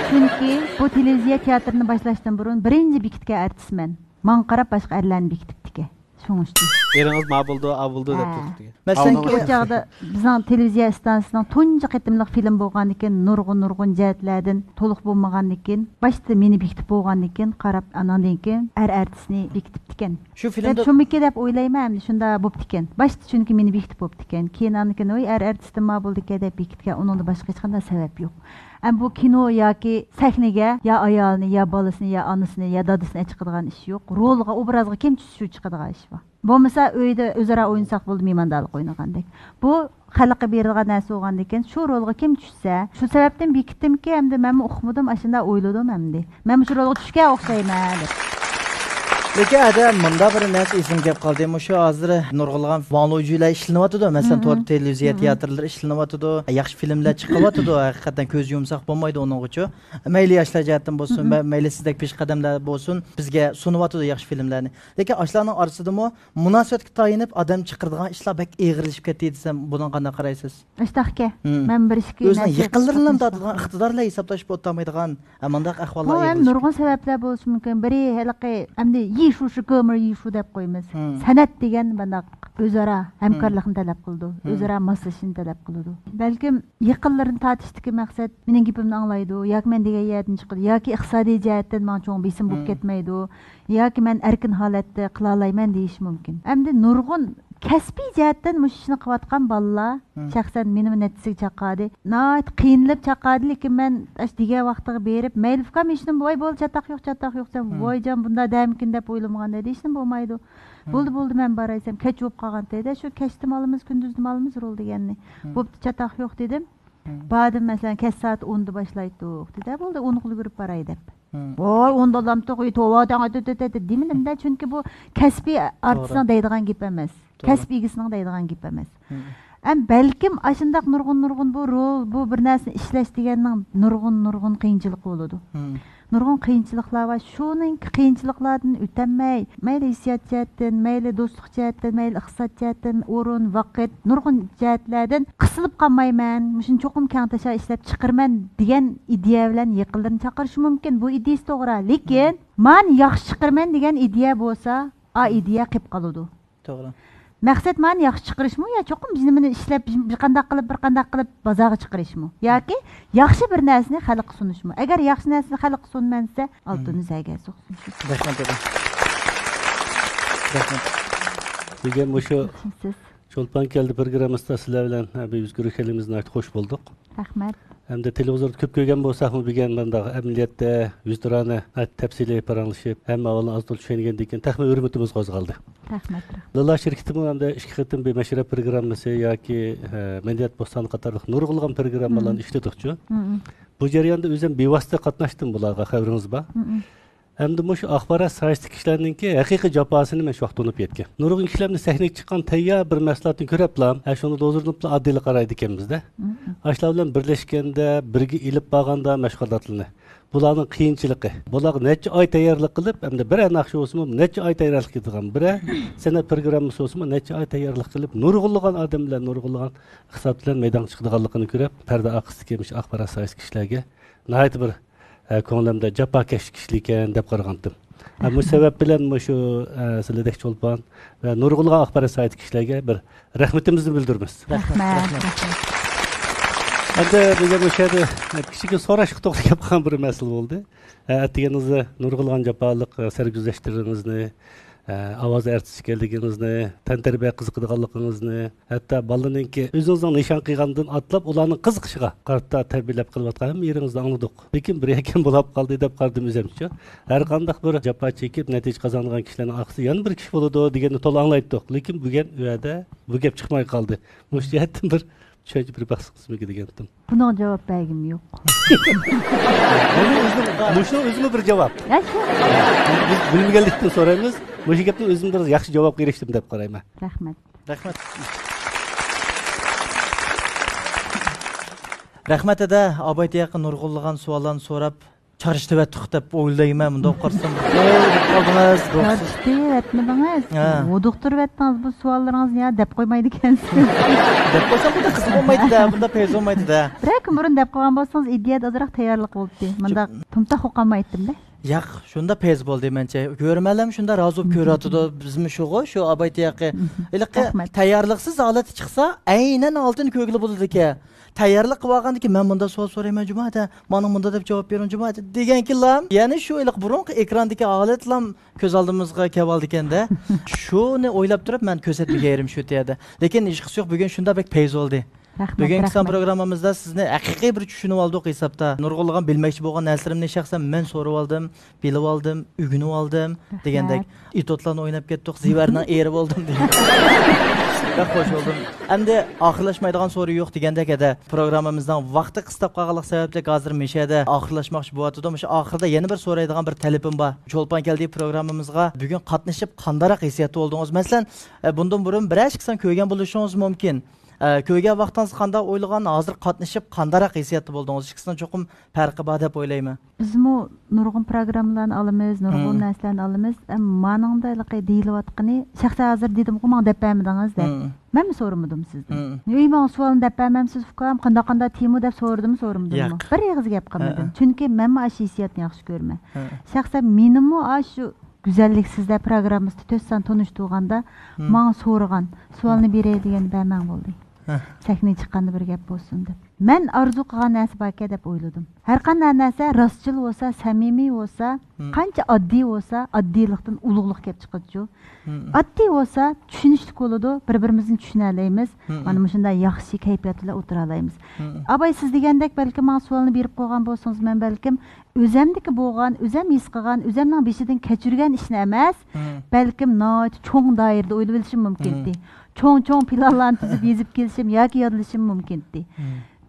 چۈنكى بۇ تېلېۋىزىيە تىياتىرىنى باشلاشتىن بۇرۇن بىرىنچى بېكىتكەن ئارتىس مەن. ماڭا قاراپ باشقا ئەرلەرنى بېكىتىپتىكەن. شۇڭۇشتى. ئېرىڭىز ما بولىدۇ، ئا بولىدۇ دەپ ھە. تۇرۇپتىكەن. مەسىلەن، ئۇ چاغدا بىزنىڭ تېلېۋىزىيە ئىستانسىسىنىڭ تۇنجى قېتىملىق فىلىم بولغاندىكىن، نۇرغۇن، نۇرغۇن جەھەتلەردىن تولۇق بولمىغاندىكىن، باشتا مېنى بېكىتىپ بولغاندىكىن، قاراپ، ئاناندىن كېيىن ئەر ئارتىسنى بېكىتىپتىكەن. شۇ دەپ فىلىمدا شۇمىكى دەپ ئويلايمەن، ئەمدى شۇنداق بوپتىكەن. باشتا چۈنكى مېنى بېكىتىپ بوپتىكەن. كېيىن ئاندىن كېيىن، ۋاي، ئەر ئارتىستىم ما بولدىكەن دەپ بېكىتكەن. ئۇنىڭدا باشقا ھېچقانداق سەۋەب يوق. ئەمما بۇ كىنو ياكى سەھنىگە يا ئايالنى، يا بالىسىنى، يا ئانىسىنى، يا دادىسىنى چىقىدىغان ئىش يوق. رولغا، ئوبرازغا كىم چۈشسە شۇ چىقىدىغان ئىش بار. بولمىسا ئۆيدە ئۆزئارا ئوينىساق بولدى، مېھماندارلىق ئوينىغاندەك. بۇ خەلققە بېرىدىغان نەرسە بولغاندىكىن، شۇ رولغا كىم چۈشسە، شۇ سەۋەبتىن بېكىتتىمكى، ئەمدى مەنمۇ ئۇقمىدىم، ئاشۇنداق ئويلىدىم ئەمدى. مەنمۇ شۇ رولغا چۈشكەن ئوخشايمەن دەپ. لېكىن ئادەم مۇنداق بىر نەرسە ئېسىمگە كەپ قالدى. مۇشۇ ھازىر نۇرغۇنلىغان ۋاڭلۇجۈلەر ئىشلىنىۋاتىدۇ. مەسىلەن، تور تېلېۋىزىيە تىياتىرلىرى ئىشلىنىۋاتىدۇ. ياخشى فىلىملەر چىقىۋاتىدۇ. ھەقىقەتەن كۆز يۇمساق بولمايدۇ ئۇنىڭغىچۇ. مەيلى ياشلار جەھەتتىن بولسۇن، مە-، مەيلى سىزدەك پېشقەدەملەر بولسۇن، بىزگە سۇنۇۋاتىدۇ ياخشى فىلىملەرنى. لېكىن ئاشۇلارنىڭ ئارىسىدىمۇ مۇناسىۋەتكە تايىنىپ ئادەم چىقىرىدىغان ئىشلار بەك ئېغىرلىشىپ كەتتى دېسەم، بۇنىڭغا قانداق قارايسىز؟ ئاشتاقكە، مەن بىر ئىككى ئۆزىنىڭ نەرسە يېقىنلىرىنىلا تارتىدىغان، ئىقتىدارلار ھېسابلاشقا ئولتۇرمايدىغان، ھە، مۇنداق ئەھۋاللار بۇ ھەم ئېغىرلىشىپ نۇرغۇن سەۋەبلەر بولۇشى مۇمكىن. بىرى ھېلىقى ئەمدى يىشۇ، شۇ گېمېر يىشۇ دەپ قويىمىز. سەنئەت دېگەن مۇنداق ئۆزئارا ھەمكارلىقنى تەلەپ قىلىدۇ، ئۆزئارا ماسلىشىشنى تەلەپ قىلىدۇ. بەلكىم يېقىنلىرىنى تارتىشتىكى مەقسەت مېنىڭ گېپىمنى ئاڭلايدۇ ياكى مەن دېگەن يەردىن چىقىدۇ ياكى ئىقتىسادىي جەھەتتىن ماڭا چوڭ بېسىم بولۇپ كەتمەيدۇ ياكى مەن ئەركىن ھالەتتە قىلالايمەن دېيىشى مۇمكىن. ئەمدى نۇرغۇن كەسپىي جەھەتتىن مۇشۇ ئىشنى قىلىۋاتقان بالىلار، شەخسەن مېنىمۇ نەچچىسىگە چاقادى. ناھايىتى قىينىلىپ چاقادى، لېكىن مەن ئاشۇ دېگەن ۋاقتىغا بېرىپ، مەيلى ئۇكام، ھېچنېمە، ۋاي، بولدى، چاتاق يوق، چاتاق يوق دېسەم، ۋايجان، بۇنداق دەمكىن دەپ ئويلىمىغان ئىدى، ھېچنېمە بولمايدۇ. بولدى، بولدى، مەن باراي دېسەم، كەچ بولۇپ قالغانتى-دە، شۇ كەچتىمۇ ئالىمىز، كۈندۈزدىمۇ ئالىمىز رول دېگەننى. بوپتۇ، چاتاق يوق دېدىم. باردىم، مەسىلەن، كەچ سائەت ئوندا باشلايتتۇق دېدى، بولدى، ئونغىلا كىرىپ باراي دەپ. ۋاي، ئوندا ئالامتۇق، توۋا، تەڭ، ئەتەتەتەت دېمىدىم-دە، چۈنكى بۇ كەسپىي ئارتىسنىڭ دەيدىغان گېپى ئەمەس. كەسىپ ئىگىسىنىڭ دەيدىغان گېپى ئەمەس. ئەم، بەلكىم ئاشۇنداق نۇرغۇن، نۇرغۇن بۇ رول، بۇ بىر نەرسىنى ئىشلەش دېگەننىڭ نۇرغۇن، نۇرغۇن قىيىنچىلىقى بولىدۇ. نۇرغۇن قىيىنچىلىقلار بار. شۇنىڭ قىيىنچىلىقلاردىن ئۆتەلمەي، مەيلى ھېسسىيات جەھەتتىن، مەيلى دوستلۇق جەھەتتىن، مەيلى ئىقتىساد جەھەتتىن، ئورۇن، ۋاقىت، نۇرغۇن جەھەتلەردىن قىسىلىپ قالمايمەن، مۇشۇنى چوقۇم كەڭ تاشا ئىشلەپ چىقىرىمەن دېگەن ئىدىيە بىلەن يېقىنلىرىنى چاقىرىشى مۇمكىن. بۇ ئىدىيىسى توغرا. لېكىن مانا ياخشى چىقىرىمەن دېگەن ئىدىيە بولسا، ئا ئىدىيە قېلىپ قالىدۇ. توغرا. مەقسەت مانا ياخشى چىقىرىشمۇ يا چوقۇم بىر نېمىنى ئىشلەپ، بىر قانداق قىلىپ، بىر قانداق قىلىپ بازارغا چىقىرىشمۇ ياكى ياخشى بىر نەرسىنى خەلققە سۇنۇشمۇ؟ ئەگەر ياخشى نەرسىنى خەلققە سۇنمىسا، ئالتۇن زەگەر سوقسۇن. رەھمەت، دادا. رەھمەت. بۈگۈن مۇشۇ چولپان كەلدى پروگراممىسىدا سىلەر بىلەن، ھە، بىز كۆرۈشكەنلىكىمىزدىن ناھايىتى خۇش بولدۇق. رەھمەت. ھەمدە تېلېۋىزوردا كۆپ كۆرگەن بولساقمۇ، بۈگۈن مۇنداق ئەمەلىيەتتە يۈزتۇرانە، ناھايىتى تەپسىلىي پاراڭلىشىپ، ھەممە ئەھۋالنى ئاز تولا چۈشەنگەندىن كېيىن تېخىمۇ ھۆرمىتىمىز قوزغالدى. رەھمەت، رەھمەت. لىلا شىركىتىمۇ ھەمدە ئىككى قېتىم بىر مەشرەپ پروگراممىسى ياكى، ھە، مەدەنىيەت بوستانى قاتارلىق نۇرغۇنلىغان پروگراممىلارنى ئىشلىدۇقچۇ. بۇ جەرياندا ئۆزۈم بىۋاسىتە قاتناشتىم بۇلارغا، خەۋىرىڭىز بار. ئەمدى مۇشۇ ئاخبارات ساھەسىدىكى كىشىلەرنىڭكى ھەقىقىي جاپاسىنى مەن شۇ ۋاقىتتا تونۇپ يەتكەن. نۇرغۇن كىشىلەر ئەمدى سەھنىگە چىققان تەييار بىر مەھسۇلاتنى كۆرۈپلا، ھە، شۇنى دوزۇرۇنۇپلا ئاددىيلا قارايدىكەنمىز-دە. ئاشۇلار بىلەن بىرلەشكەندە، بىرگە ئېلىپ بارغاندا مەشغۇلاتلىرىنى، بۇلارنىڭ قىيىنچىلىقى، بۇلارغا نەچچە ئاي تەييارلىق قىلىپ، ئەمدى بىرەر ناخشا بولسىمۇ، نەچچە ئاي تەييارلىق قىلىدىغان، بىرەر سەنئەت پروگراممىسى بولسىمۇ، نەچچە ئاي تەييارلىق قىلىپ، نۇرغۇنلىغان ئادەم بىلەن، نۇرغۇنلىغان ئىقتىساد بىلەن مەيدانغا چىقىدىغانلىقىنى كۆرۈپ، پەردە ئارقىسىدىكى مۇشۇ ئاخبارات ساھەسىدىكى كىشىلەرگە ناھايىتى بىر، ئە، كۆڭلۈمدە جاپاكەش كىشىلىكەن دەپ قارىغانتىم. ئە، مۇشۇ سەۋەب بىلەن مۇشۇ، ئە، سىلەردەك چولپان ۋە نۇرغۇنلىغان ئاخبارات ساھەسىدىكى كىشىلەرگە بىر رەھمىتىمىزنى بىلدۈرىمىز. رەھمەت، رەھمەت. ئەمدى بۈگۈن مۇشۇ يەردە كىچىككىنە سوراشقا توغرا كەپ قالغان بىر مەسىلە بولدى. ئە، ئەتىگەننىڭىزدە نۇرغۇنلىغان جاپالىق، ئە، سەرگۈزەشتلىرىڭىزنى، ئە، ئاۋاز ئارتىسى ئىكەنلىكىڭىزنى، تەنتەربىيە قىزىقىدىغانلىقىڭىزنى، ھەتتا بالىنىڭكى ئۆزىڭىزنىڭ نىشان قىلغاندىن ئاتلاپ ئۇلارنىڭ قىزىقىشىغا قارىتا تەربىيەلەپ قىلىۋاتقان ھەممە يېرىڭىزنى ئاڭلىدۇق. لېكىن بىر يەكەن بولاپ قالدى دەپ قارىدىم ئۆزۈمچە. ھەر قانداق بىر جاپا چېكىپ نەتىجە قازانغان كىشىلەرنىڭ ئارقىسىدا يەنە بىر كىشى بولىدۇ دېگەننى تولا ئاڭلايتتۇق. لېكىن بۈگۈن ئۇ يەردە بۇ گەپ چىقماي قالدى. مۇشۇ جەھەتتىن بىر چۈشەنچە بېرىپ باقسىڭىزمىكىن دېگەنتىم. بۇنىڭغا جاۋاب بەرگۈم يوق. مۇشۇ ئۆزىمۇ بىر جاۋاب. يا، شۇ. بىز بىلمىگەنلىكتىن سورايمىز. مۇشۇ گەپنىڭ ئۆزىمۇ بىر ياخشى جاۋابقا ئېرىشتىم دەپ قارايمەن. رەھمەت. رەھمەت. رەھمەت، دەدە. ئاباي تېياققا نۇرغۇنلىغان سوئاللارنى سوراپ، چارچىتىۋەتتۇق دەپ ئويلايمەن، مۇنداق قارىسام. ئوي، دەپ قالدىڭىز. چارچىتىۋەتمىدىڭىز. ھە. ھودۇقتۇرۇۋەتتىڭىز بۇ سوئاللىرىڭىزنى، يا، دەپ قويمايدىكەنسىز. دەپ قويسام، بۇنداق قىزىق بولمايدۇ-دە، بۇنداق پەيز بولمايدۇ-دە. بىرەر كۈن بۇرۇن دەپ قويغان بولسىڭىز، ئىدىيەدە ئازراق تەييارلىق بولاتتى. مۇنداق تومتاق بولۇپ قالمايتتىم-دە. ياق، شۇنداق پەيز بولدى مەنچە. كۆرۈرمەنلەرمۇ شۇنداق رازى بولۇپ كۆرۈۋاتىدۇ، بىزمۇ شۇغۇ، شۇ ئاباي تېياقى. ھېلىقى تەييارلىقسىز ھالەتتە چىقسا، ئەينەن ئالتۇن كۆرگىلى بولىدىكەن. تەييارلىق قىلىۋالغاندىن كېيىن، مەن مۇنداق سوئال سورايمەن جۇمۇ، دە، مانا مۇنداق دەپ جاۋاب بېرىڭ جۇمۇ، دە، دېگەنكىنلا، يەنى شۇ ھېلىقى بۇرۇنقى ئېكراندىكى ھالەتلا كۆز ئالدىمىزغا كېلىۋالىدىكەن-دە. شۇنى ئويلاپ تۇرۇپ، مەن كۆرسەتمىگەن يېرىم شۇ يەردە. لېكىن ھېچقىسى يوق، بۈگۈن شۇنداق بەك پەيز بولدى. رەھمەت، بۈگۈنكى سان رەھمەت. پروگراممىمىزدا سىزنى ھەقىقىي بىر چۈشىنىۋالدۇق ھېسابتا. نۇرغۇنلىغان بىلمەكچى بولغان نەرسىلىرىمنى شەخسەن مەن سورىۋالدىم، بىلىۋالدىم، ئۆگىنىۋالدىم دېگەندەك. رەھمەت. ئېتوتلارنى ئويناپ كەتتۇق، زىۋەرنىڭ ئېرى بولدۇم دېگەن. بەك خوش بولدۇم. ئەمدى ئاخىرلاشمايدىغان سورۇن يوق دېگەندەك ھەدە. پروگراممىمىزنىڭ ۋاقتى قىستاپ قالغانلىق سەۋەبلىك ھازىر مىشەدە ئاخىرلاشماقچى بولۇۋاتىدۇ. مۇشۇ ئاخىرىدا يەنە بىر سورايدىغان بىر تەلىپىم بار. چولپان كەلدى پروگراممىمىزغا بۈگۈن قاتنىشىپ قانداقراق ھېسسىياتتا بولدىڭىز؟ مەسىلەن، ئە، بۇندىن بۇرۇن بىرەر ئىككى سان كۆرگەن بولۇشىڭىز مۇمكىن. ئە، كۆرگەن ۋاقتىڭىزدا قانداق ئويلىغان، ھازىر قاتنىشىپ قانداقراق ھېسسىياتتا بولدىڭىز؟ ئىككىسىنىڭ چوقۇم پەرقى بار دەپ ئويلايمەن. بىزمۇ نۇرغۇن پروگراممىلارنى ئالىمىز، نۇرغۇن نەرسىلەرنى ئالىمىز. ئەمما مانىڭدا ھېلىقى دېيىلىۋاتقىنى، شەخسەن ھازىر دېدىمغۇ، ماڭا دەپ بەرمىدىڭىز دەپ. مەنمۇ سورىمىدىم سىزدىن. ئۆي ماڭا سوئالنى دەپ بەرمەمسىز ئۇكام، قانداق قانداق تېما دەپ سورىدىممۇ سورىمىدىممۇ؟ ياق. بىر ئېغىز گەپ قىلمىدىم. چۈنكى مەنمۇ ئاشۇ ھېسسىياتنى ياخشى كۆرىمەن. شەخسەن مېنىمۇ ئاشۇ گۈزەللىك سىزلەر پروگراممىسىدا تۆت سان تونۇشتۇرغاندا، ماڭا سورىغان، سوئالنى بېرەي دېگەن بەرمەڭ بولدى. سەھنىگە چىققاندا بىر گەپ بولسۇن دەپ. مەن ئارزۇ قىلغان نەرسە باركەن دەپ ئويلىدىم. ھەر قانداق نەرسە راستچىل بولسا، سەمىمىي بولسا، قانچە ئاددىي بولسا، ئاددىيلىقتىن ئۇلۇغلۇق كەپ چىقىدۇ. ئاددىي بولسا چۈشىنىشلىك بولىدۇ، بىر-بىرىمىزنى چۈشىنەلەيمىز. مانا مۇشۇنداق ياخشى كەيپىيات بىلەن ئولتۇرالايمىز. ئاباي، سىز دېگەندەك بەلكىم ماڭا سوئالنى بېرىپ قويغان بولسىڭىز، مەن بەلكىم ئۆزەمدىكى بولغان، ئۆزەم ھېس قىلغان، ئۆزەمنىڭ بېشىدىن كەچۈرگەن ئىشنى ئەمەس، بەلكىم ناھايىتى چوڭ دائىرىدە ئويلىۋېلىشىم مۇمكىنتى. چوڭ-چوڭ پىلانلارنى تۈزۈپ يېزىپ كېلىشىم ياكى يادلىشىم مۇمكىنتى.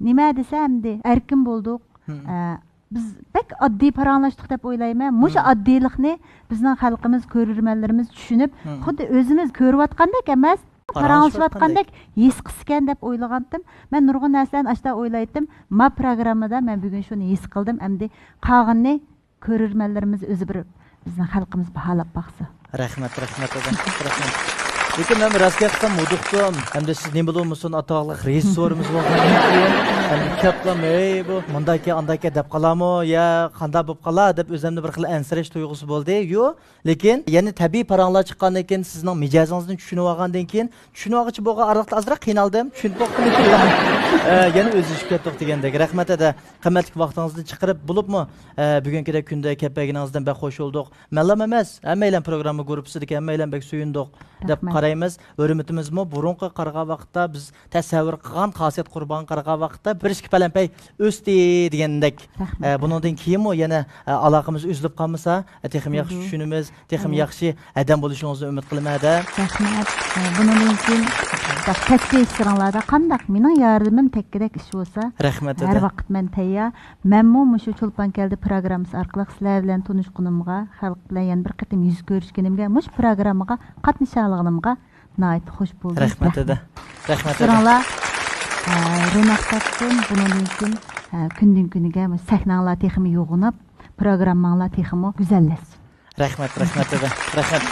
نېمە دېسە ئەمدى ئەركىن بولدۇق. ئە، بىز بەك ئاددىي پاراڭلاشتۇق دەپ ئويلايمەن. مۇشۇ ئاددىيلىقنى بىزنىڭ خەلقىمىز، كۆرۈرمەنلىرىمىز چۈشىنىپ، خۇددى ئۆزىمىز كۆرۈۋاتقاندەك ئەمەس، پاراڭلىشىۋاتقاندەك ھېس قىلسىكەن دەپ ئويلىغانتىم. مەن نۇرغۇن نەرسىلەرنى ئاشتا ئويلايتتىم. ما پروگراممىدا مەن بۈگۈن شۇنى ھېس قىلدىم. ئەمدى قالغىنىنى كۆرۈرمەنلىرىمىز ئۆزى بىر بىزنىڭ خەلقىمىز باھالاپ باقسا. رەھمەت، رەھمەت، ئادەم، رەھمەت. لېكىن مەن راست گەپ قىلسام ھودۇقتۇم. ئەمدى سىز نېمە بولۇرمۇسۇن، ئاتاقلىق رېژىسسورىمىز بولغاندىن كېيىن، ئەمدى كەپلام، ھەي، بۇ مۇنداكى، ئانداكى دەپ قالامۇ، يا قانداق بولۇپ قالا دەپ ئۆزۈمدە بىر خىل ئەنسىرەش تۇيغۇسى بولدى. يو، لېكىن يەنە تەبىئىي پاراڭلار چىققاندىن كېيىن، سىزنىڭ مىجەزىڭىزنى چۈشىنىۋالغاندىن كېيىن، چۈشىنىۋالغۇچە بولغان ئارىلىقتا ئازراق قىينالدىم. چۈشىنىپ باقتىم، لېكىن، ئە، يەنە ئۆزلىشىپ كەتتۇق دېگەندەك. رەھمەت، ھەدە. قىممەتلىك ۋاقتىڭىزنى چىقىرىپ، بولۇپمۇ، ئە، بۈگۈنكىدەك كۈندە كەپ بەرگىنىڭىزدىن بەك خوش بولدۇق. مەنلام ئەمەس، ھەممەيلەن پروگرامما گۇرۇپپىسىدىكى ھەممەيلەن بەك سۆيۈندۇق دەپ قارايمىز. ھۆرمىتىمىزمۇ بۇرۇنقىغا قارىغان ۋاقىتتا بىز تەسەۋۋۇر قىلغان، خاسىيەت قۇربانغا قارىغان ۋاقىتتا بىر ئىككى پەلەمپەي ئۆستى دېگەندەك. رەھمەت. ئە، بۇنىڭدىن كېيىنمۇ يەنە، ئە، ئالاقىمىز ئۈزۈلۈپ قالمىسا، ئە، تېخىمۇ ياخشى چۈشىنىمىز، تېخىمۇ ياخشى ئادەم بولۇشىڭىزنى ئۈمىد قىلىمەن، ھەدە. رەھمەت. ئە، بۇنىڭدىن كېيىن تەكتە ئىشلىرىڭلاردا قانداق مېنىڭ ياردىمىم تەگكۈدەك ئىش بولسا، رەھمەت، ھەر ھەدە. ۋاقىت مەن تەييار. مەنمۇ مۇشۇ چولپان كەلدى پروگراممىسى ئارقىلىق سىلەر بىلەن تونۇشقىنىمغا، خەلق بىلەن يەنە بىر قېتىم يۈز كۆرۈشكىنىمگە، مۇشۇ پروگراممىغا قاتنىشالىغىنىمغا ناھايىتى خوش بولدۇم. رەھمەت، ھەدە. رەھمەت، ھەدە. ئىشلىرىڭلار، ئە، روناق تاپسۇن. بۇنىڭدىن كېيىن، ئە، كۈندىن كۈنگە مۇشۇ سەھنەڭلار تېخىمۇ يوغىناپ، پروگرامماڭلار تېخىمۇ گۈزەللەشسۇن. رەھمەت، رەھمەت، ھەدە. رەھمەت.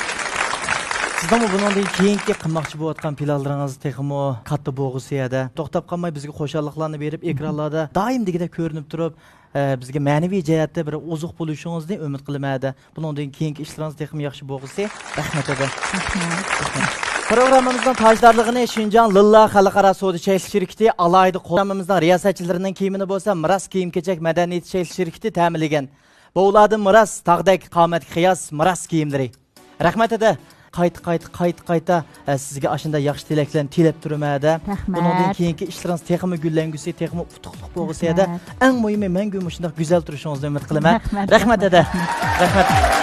سىزنىڭمۇ بۇنىڭدىن كېيىنكى قىلماقچى بولۇۋاتقان پىلانلىرىڭىز تېخىمۇ كاتتا بولغۇسى، ھەدە. توختاپ قالماي بىزگە خۇشاللىقلارنى بېرىپ، ئېكرانلاردا دائىم دېگۈدەك كۆرۈنۈپ تۇرۇپ، ئە، بىزگە مەنىۋى جەھەتتە بىر ئوزۇق بولۇشىڭىزنى ئۈمىد قىلىمەن، ھەدە. بۇنىڭدىن كېيىنكى ئىشلىرىڭىز تېخىمۇ ياخشى بولغۇسى. رەھمەت، ھەدە. رەھمەت. پروگراممىمىزنىڭ تاجدارلىقىنى شىنجاڭ لىللا خەلقئارا سودا چەكلىك شىركىتى، ئالاھىدە قوللانمىمىزنىڭ رىياسەتچىلىرىنىڭ كىيىمىنى بولسا مىراس كىيىم-كېچەك مەدەنىيىتى چەكلىك شىركىتى تەمىنلىگەن. بوۋلاردىن مىراس، تاغدەك قامەتكە قىياس، مىراس كىيىملىرى. رەھمەت، ھەدە. قايتا، قايتا، قايتا، قايتا، ئە، سىزگە ئاشۇنداق ياخشى تىلەكلەرنى تىلەپ تۇرىمەن، ھەدە. رەھمەت. بۇنىڭدىن كېيىنكى ئىشلىرىڭىز تېخىمۇ گۈللەنگۈسى، تېخىمۇ ئۇتۇقلۇق بولغۇسى، ھەدە. رەھمەت. ئەڭ مۇھىمى، مەڭگۈ مۇشۇنداق گۈزەل تۇرۇشىڭىزنى ئۈمىد قىلىمەن. رەھمەت، رەھمەت، رەھمەت، ھەدە. رەھمەت. رەھمەت.